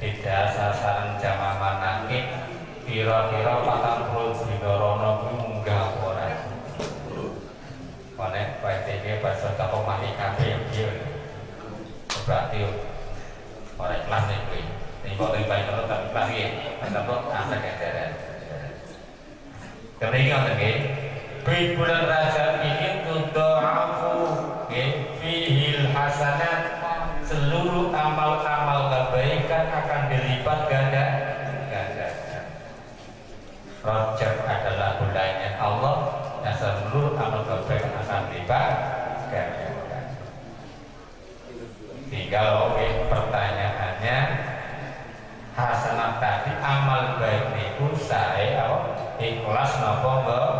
didaos Sedekah mati kabeh yo. Berarti orang ikhlas nih kuwi. Ning kok ning paling terus tapi ikhlas iki. Tetep angkat ganjaran. Kemudian ngoten nggih. Di bulan Rajab ini tudha'afu nggih fihil hasanat, seluruh amal-amal kebaikan akan dilipat ganda gandakan. Rajab adalah bulannya Allah, dan seluruh amal kebaikan akan dilipat gandakan. Tinggal oke, pertanyaannya, hasanat tadi, amal baik niku sae apa ikhlas napa mbo-,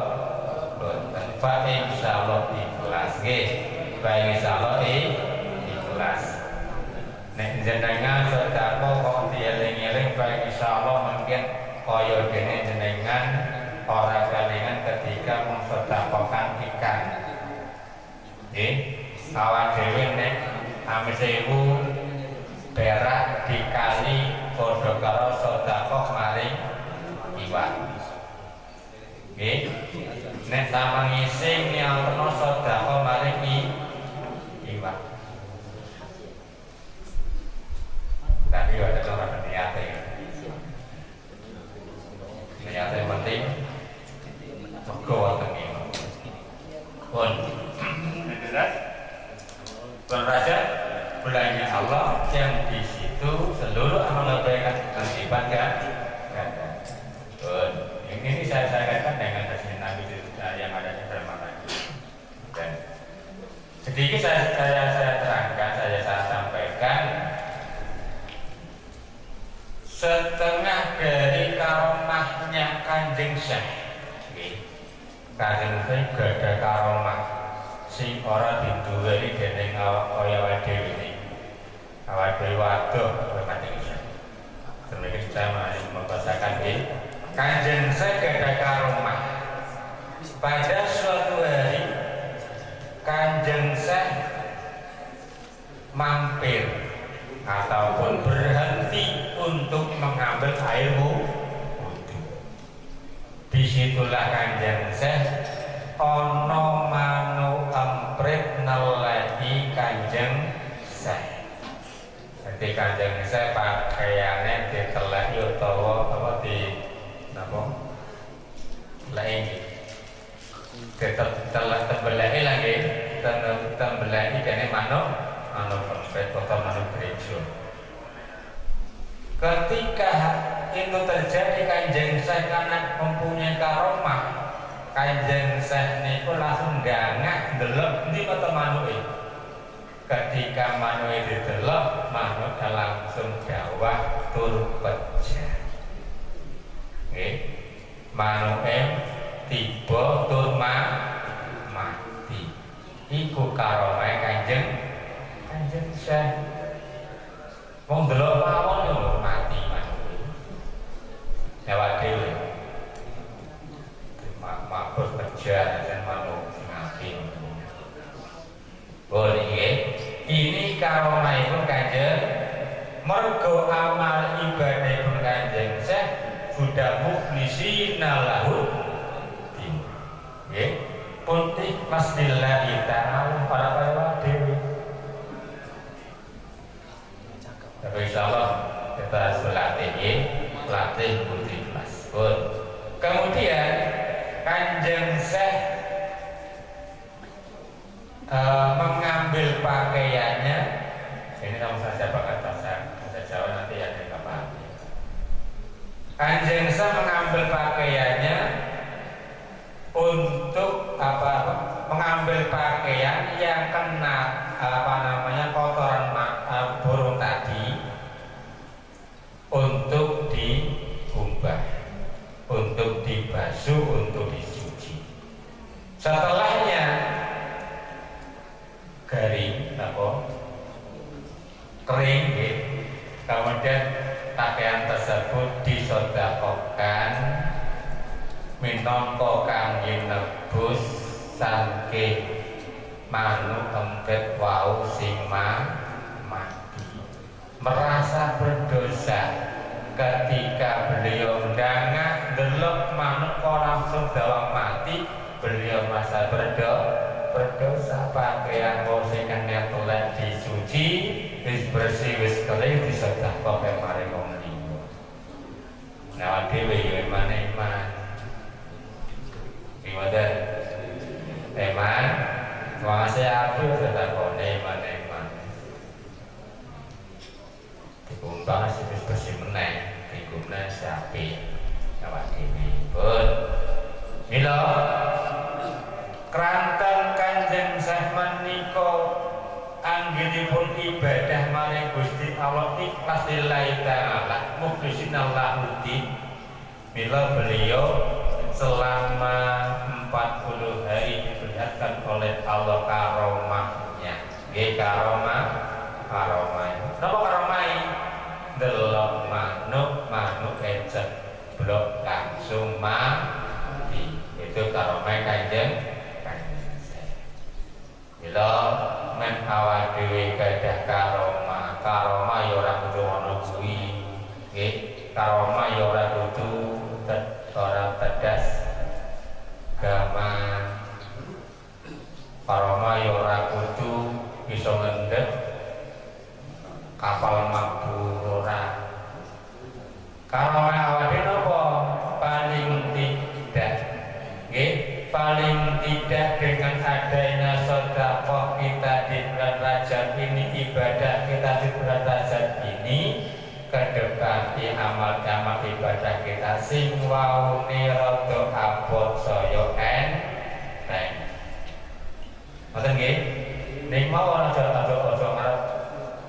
mboten? Pak, insyaallah ikhlas nggih. Pak, insyaallah i-, ikhlas. Nek jenengan sedekah kok dieling-eling, Pak, insyaallah mungkin kaya dene jenengan ora kelingan ketika mensedekahkan ikan. Nggih, awak dhewe nek ame sewu perak dikali padha karo sedekah maring iwak. Nggih. Nek sampeyan ngising niatno sedekah maring i-, iwak. Tapi ada orang niate. Niate yang penting mego wetenge. Pun. Yang jelas, bulan Rajab, bulannya Allah yang di situ seluruh amal kebaikan akan dilipat ganda. Pun. Ini, ini saya, saya katakan dengan resmi Nabi yang ada di dalam mata. Dan sedikit saya, saya, saya terangkan, saya, saya sampaikan, setengah dari karomahnya Kanjeng Syekh. Nggih. Kanjeng Syekh gada karomah sing ora diduweni dening awak kaya awake dhewe iki. Awak dhewe waduh, Kanjeng Syekh. Demikian saya masih membahasakan di Kanjeng Syekh gada karomah. Pada suatu hari, Kanjeng Syekh mampir ataupun berhenti untuk mengambil air wu-, wudhu. Disitulah Kanjeng Syekh, ono manuk emprit neleki Kanjeng Syekh. Jadi Kanjeng Syekh pakaiane diteleki utawa apa di, napa? Lek ini. Ditel-, tel-, tembeleki lagi, tem-, tembeleki jane manuk, manuk emprit utawa manuk gereja. Ketika itu terjadi, Kanjeng Syekh karena mempunyai karomah, Kanjeng Syekh niku langsung gangak ndelok ndi mata manuke. Ketika manuke didelok, manuke langsung dawah tur pejah. Nggih. Manuke tiba tur ma-, mati. Iku karomahe Kanjeng, Kanjeng Syekh. Wong delok mawon lho mati manuk. Lewat dhewe. Ma-, mabur kejar dan manuk sing mati. Pun nggih. Ini karomahipun Kanjeng, mergo amal ibadahipun Kanjeng Syekh sudah mukhlisina lahud din. Nggih. Pun ikhlas lillahi ta'ala, ora kaya awak dhewe. Tapi insyaallah kita harus berlatih, ya. Latih budi ikhlas. Pun. Kemudian Kanjeng Syekh, eh, mengambil pakaiannya. Ini kamu saja pakai bahasa, bahasa Jawa, nanti ada yang nggak paham. Kanjeng Syekh mengambil pakaiannya untuk apa, apa, mengambil pakaian yang kena, apa namanya, kotoran ma-, eh, burung tadi untuk diubah, untuk dibasuh, untuk dicuci. Setelahnya garing, apa? Kering, nggih. Kemudian pakaian tersebut disedekahkan minangka kangge nebus sangking manuk emprit wau sing ma-, mati. Merasa berdosa ketika beliau ndangak ndelok manuk kok langsung dawah mati, beliau merasa berdo-, Dosa pakaian wong sing kena telek dicuci, wis bersih, wis kering, disedekahke maring wong liya. Nah, awak dhewe yo eman-eman. Nggih, mboten? Eman. Wong sing apik sedekahne eman-eman. Dikumbang sing wis bersih meneh, dikumbang sing apik. Awak dhewe pun. Mila, keranten Kanjeng Zaman nika anggenipun ibadah maring Gusti Allah ikhlas lillahi ta'ala, mukhlisina lahuddin. Bila beliau selama empat puluh hari diperlihatkan oleh Allah karomahnya. Nggih, karomah, karomah. Napa karomah? Delok manuk, manuk ecek blok langsung mati. Itu karomah Kanjeng, Kanjeng. Mila men awak dhewe gadah karomah, karomah ya ora kudu ngono kuwi. Nggih, karomah ya ora kudu ted-, ora tedas gaman. Karomah ya ora kudu iso ngendek kapal mabur, ora. Karomah awake napa? Paling tidak, nggih, paling tidak dengan adanya sedekah kita di bulan Rajab ini, ibadah kita di bulan Rajab ini, ke depan di amal-amal ibadah kita sing waune rada abot saya enteng. Ngoten nggih? Ning mau aja, aja, aja ngarep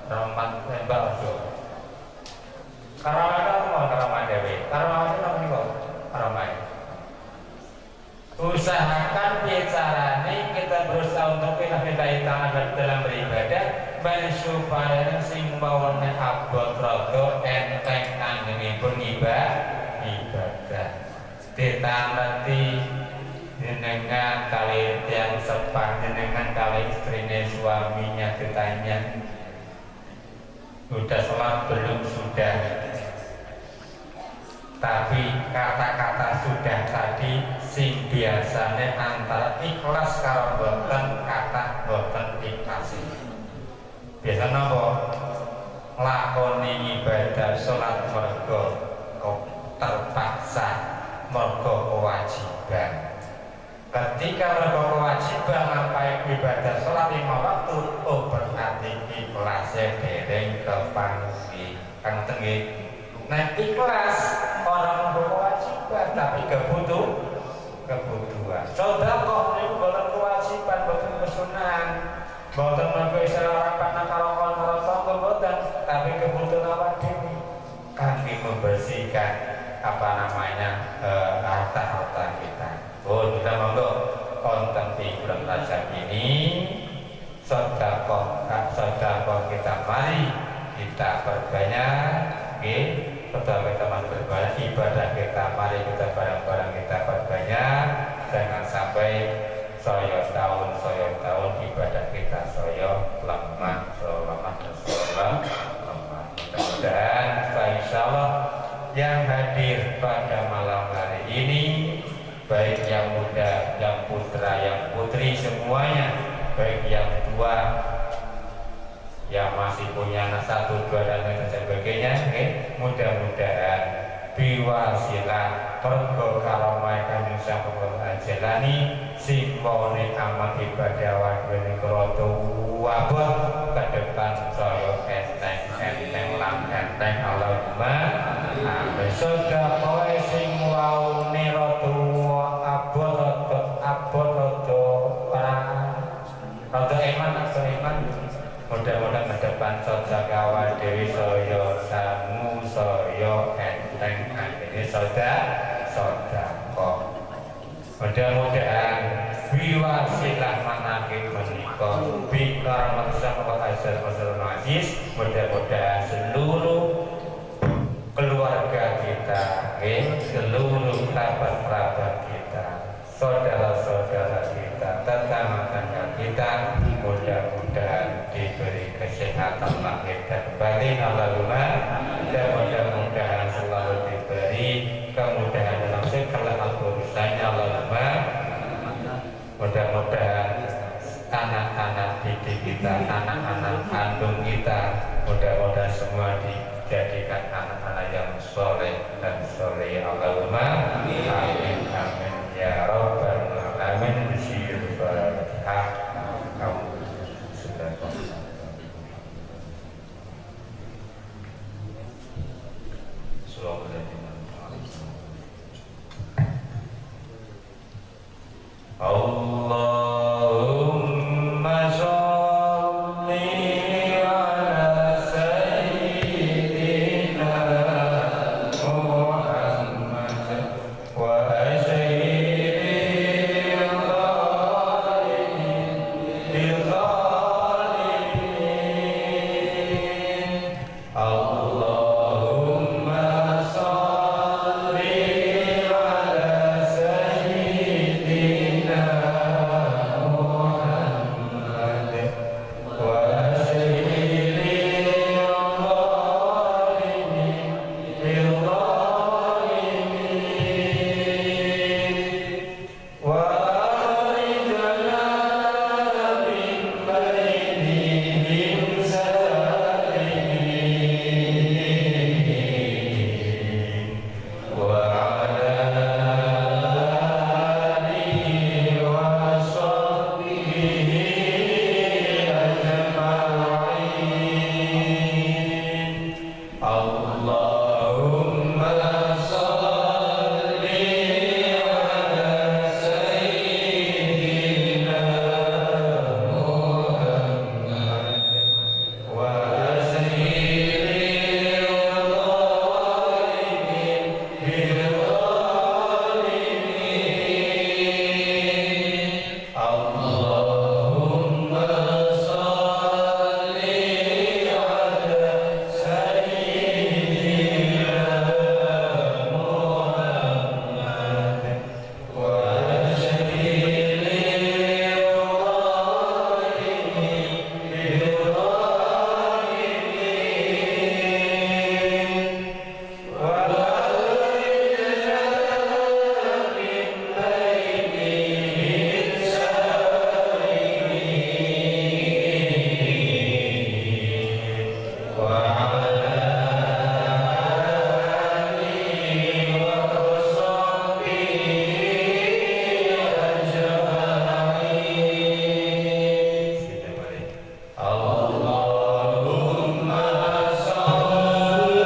rahmat tembak aja. Karomah itu apa? Karomah dhewe. Karomah itu apa niku? Karomah. Usahakan piye carane kita berusaha untuk kita, kita taat dalam beribadah, ben supaya sing maune abot rada enteng anggenipun iba-, ibadah. Ditangleti jenengan kali tiang sepah, jenengan kali istrine suaminya ditanya. Sudah sholat belum? Sudah. Tapi kata-kata sudah tadi sing biasane antara ikhlas karo mboten, kata mboten ikhlas. Biasane apa? Lakoni ibadah sholat mergo terpaksa, mergo kewajiban. Ketika mergo kewajiban ngapai ibadah sholat lima waktu, oh, berarti ikhlasnya dereng kepanggih. Kan ngoten nggih? Nah, ikhlas orang mergo kewajiban, tapi kebutuh-, kebutuhan. Sedekah niku bukan kewajiban, bukan kesunahan. Bukan mergo istilah orang panak karo kawan karo tonggo, bukan, tapi kebutuhan awak dhewe. Kami membersihkan, apa namanya, eh, harta-harta kita. Oh, kita monggo konten di bulan Rajab ini, sedekah, sedekah kita mari kita perbanyak, nggih. Sedekah kita mari perbanyak, ibadah kita mari kita bareng-bareng kita perbanyak. Jangan sampai saya tahun, saya tahun ibadah kita saya lemah, saya lemah, dan saya lemah. Mudah-mudahan, insya Allah, yang hadir pada malam hari ini, baik yang muda, yang putra, yang putri, semuanya, baik yang tua, yang masih punya anak satu, dua, dan lain sebagainya, nggih, mudah-mudahan biwasilah mergo karomah Kanjeng Syekh Abdul Qadir Al Jailani, sing maune amal ibadah awak dhewe niku rada abot ke depan, saya enteng, enteng lan enteng, Allahumma amin. Sedekah sing waune rada abot, rada abot, rada ora, rada eman, rada eman. Mudah-mudahan ke depan sedekah awak dhewe saya sangu, saya enteng, akhirnya sedekah, sedekah. Mudah-mudahan biwasilah manakib menika, bi karamatis syafaqatil aziz, mudah-mudahan seluruh keluarga kita, nggih, seluruh kerabat-kerabat kita, saudara-saudara kita, tetangga-tetangga kita, mudah-mudahan diberi kesehatan lahir dan batin, Allahumma, dan mudah-mudahan selalu diberi kemudahan dalam segala hal urusannya, Allahumma. Mudah-mudahan Di kita, anak-anak kandung kita, mudah-mudahan semua dijadikan anak-anak yang soleh dan soleh. Allahumma amin, amin ya rabbal alamin. Bismillahirrahmanirrahim. اللهم صل على سيدنا محمد وأشرف الظالمين بالظالمين. اللهم صل على سيدنا محمد وأشرف الظالمين بالظالمين. وأخرجنا من بينهم سالمين. وعلى آله وصحبه أجمعين. اللهم صل على سيدنا محمد وأشرف الظالمين بالظالمين. اللهم صل على سيدنا محمد وأشرف الظالمين بالظالمين. اللهم صل.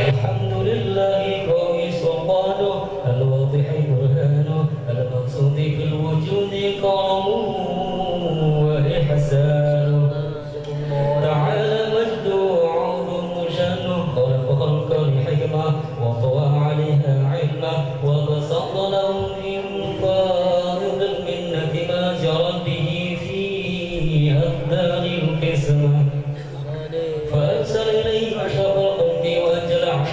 الحمد لله قوي سلطانه، الواضح برهانه، المقصود في الوجود كرمه وإحسانه. تعالى مجده وعظم شأنه، خلق خلقا لحكمة، وطوى عليها علمه، وبسط لهم من فائض المنة ما جرت به في أقدار القسمة. فأرسل إليهم أشرف الخلق وأجلى عن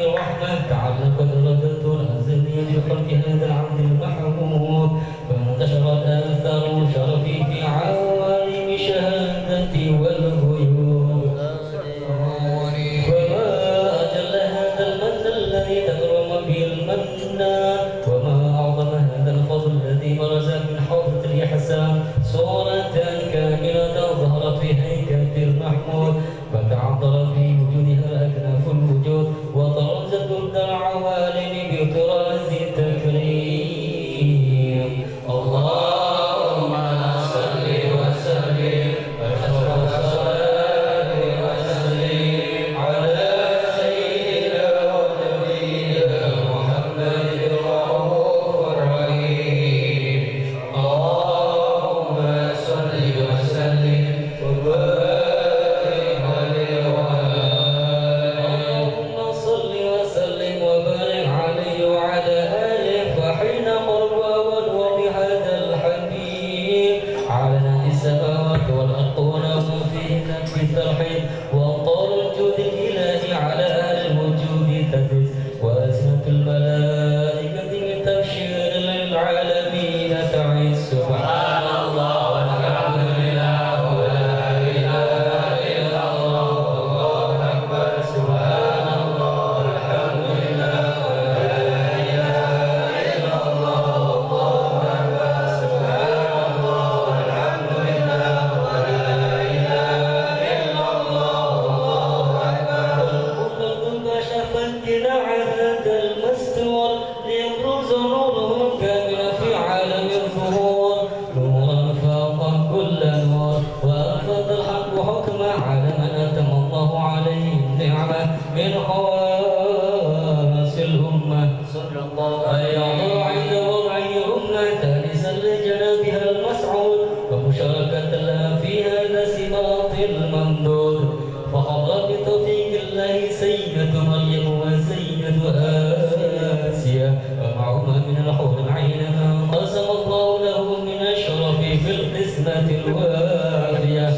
الرحمة، تعلقت إرادته الأزلية بخلق هذا العبد المحبوب، فانتشرت آثار شرفه في عوالم الشهادة والغيوب. فما أجل هذا المن الذي تكرم به المنان، وما أعظم هذا الفضل الذي برز من حضرة الإحسان صورة كاملة ظهرت في هيكل المحمود، فتعطرت بوجودها أكناف الوجود، وطرزت برد العوالم بطراز التكريم. اللهم صل وسلم، أشرف الصلاة والتسليم على سيدنا ونبينا محمد الرؤوف الرحيم. اللهم صل وسلم وبارك عليه وعلى آله. اللهم صل وسلم وبارك عليه وعلى آله. فحين قرب أول وقت هذا الحبيب، علنت السماوات والأرض وما فيهن بالترحيب، وأمطار الجود الإلهي على أهل الوجود تهز، وألسنة الملائكة بالتبشير للعالمين تعز. سبحان الله والحمد لله ولا إله إلا الله والله أكبر. سبحان الله والحمد لله ولا إله إلا الله والله أكبر. سبحان الله والحمد لله ولا الحق حكما على من أتم الله عليه النعمة من خواص الأمة. صلى الله عليه وسلم. أن يحضر عند وضعه أمة لسر جنابها المسعود ومشاركة لها في هذا الصراط الممدود. فحضر بتوفيق الله سيدة مريم وسيدة آسيا ومعهما من الحور العين ما قسم الله لهم من الشرف في القسمة الوافية.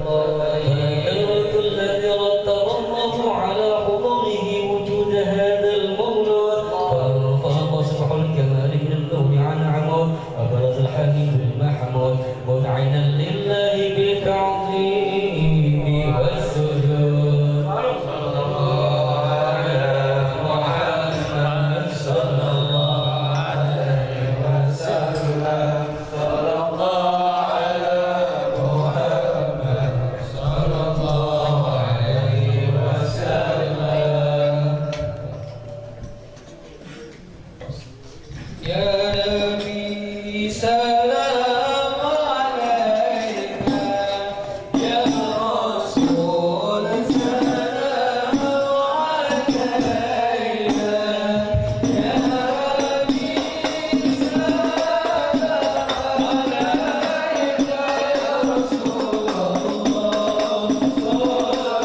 فالدورة التي رتب الله على حضوره وجود هذا المولود، فانفلق صبح الكمال من النور عن عمود، وبرز الحميد المحمود مذعنا لله بالتعظيم والسجود. صلى الله على محمد، صلى الله عليه وسلم، صلى الله على محمد، صلى الله عليه وسلم. يا نبي سلام عليك، يا رسول سلام عليك، يا نبي سلام عليك، يا رسول الله صلوات الله عليك.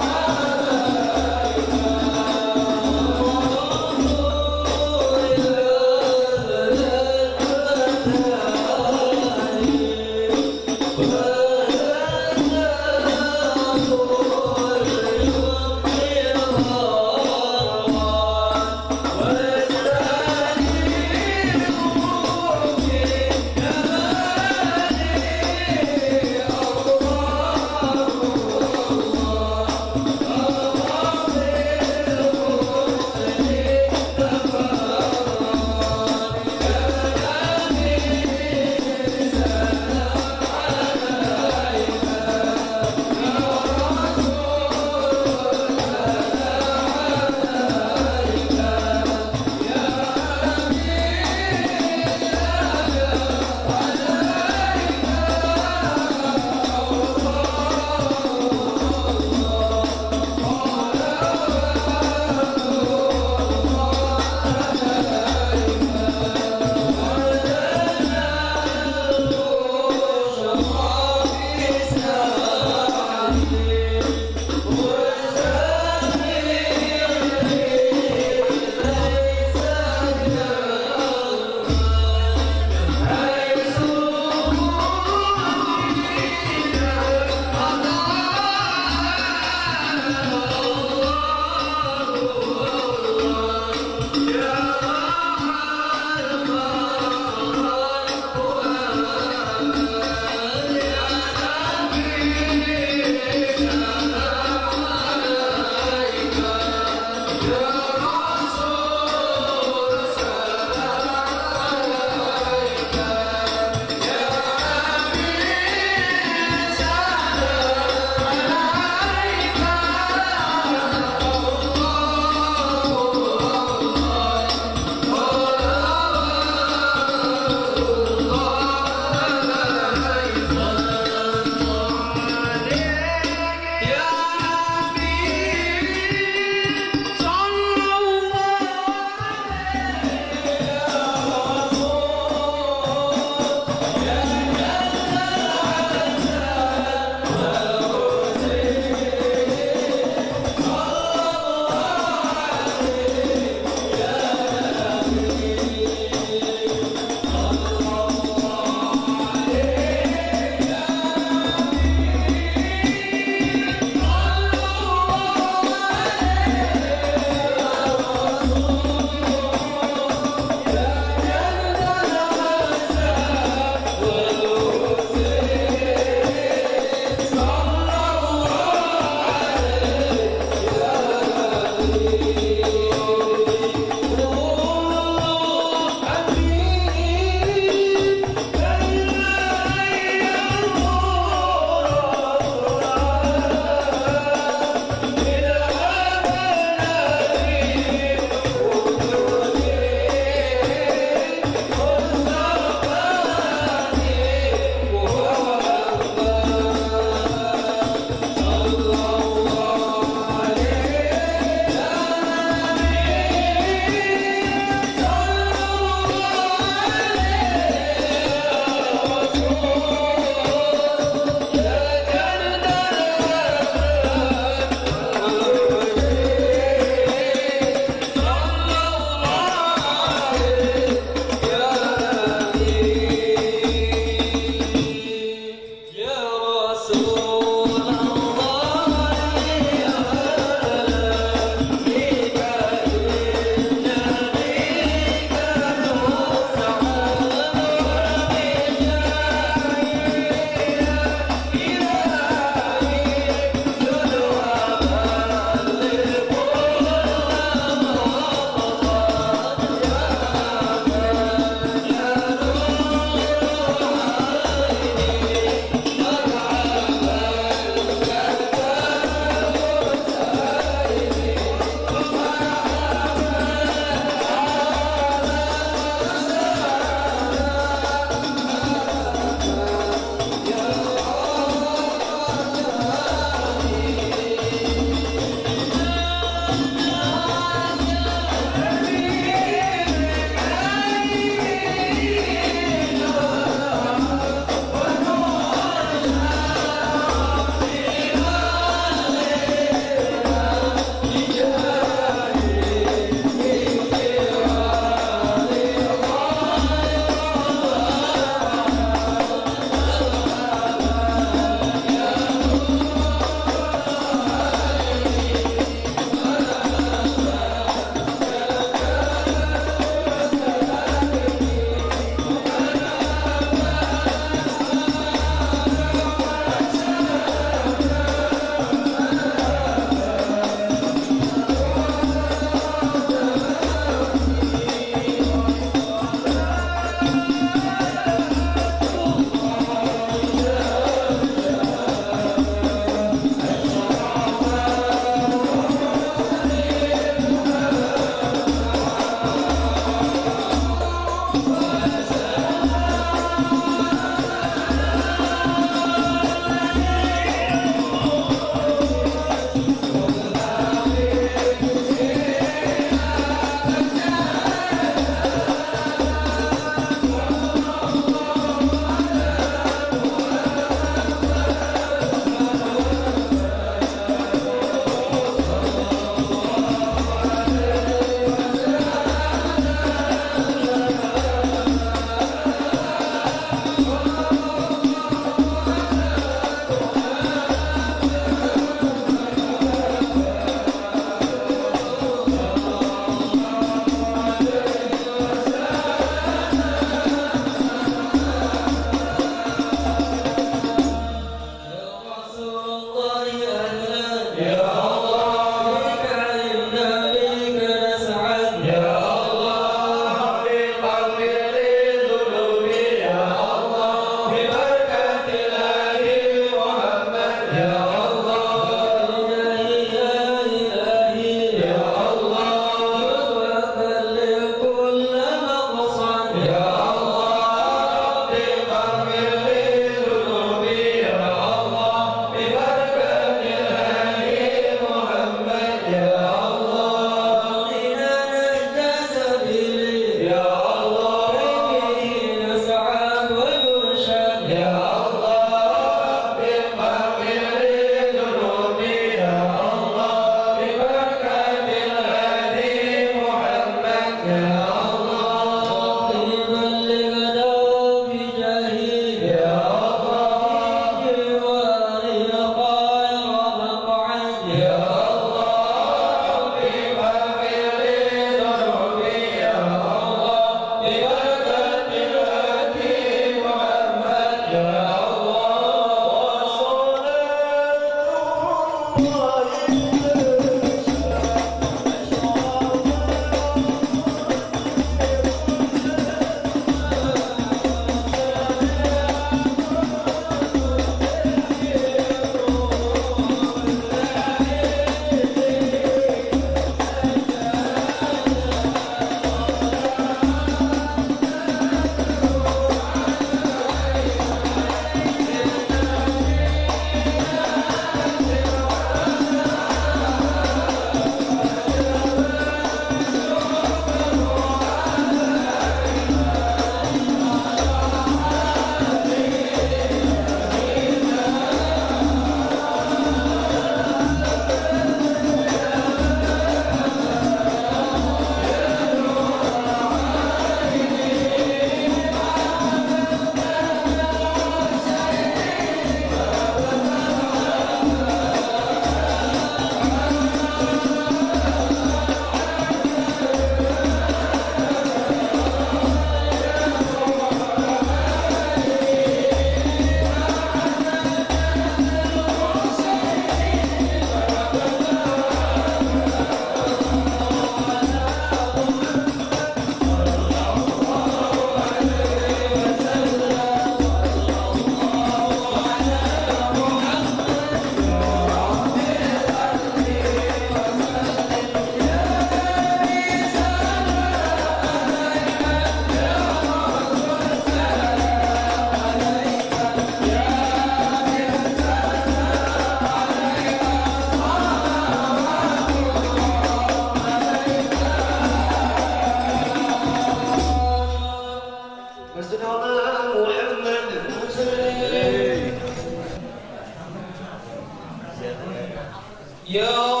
Yo,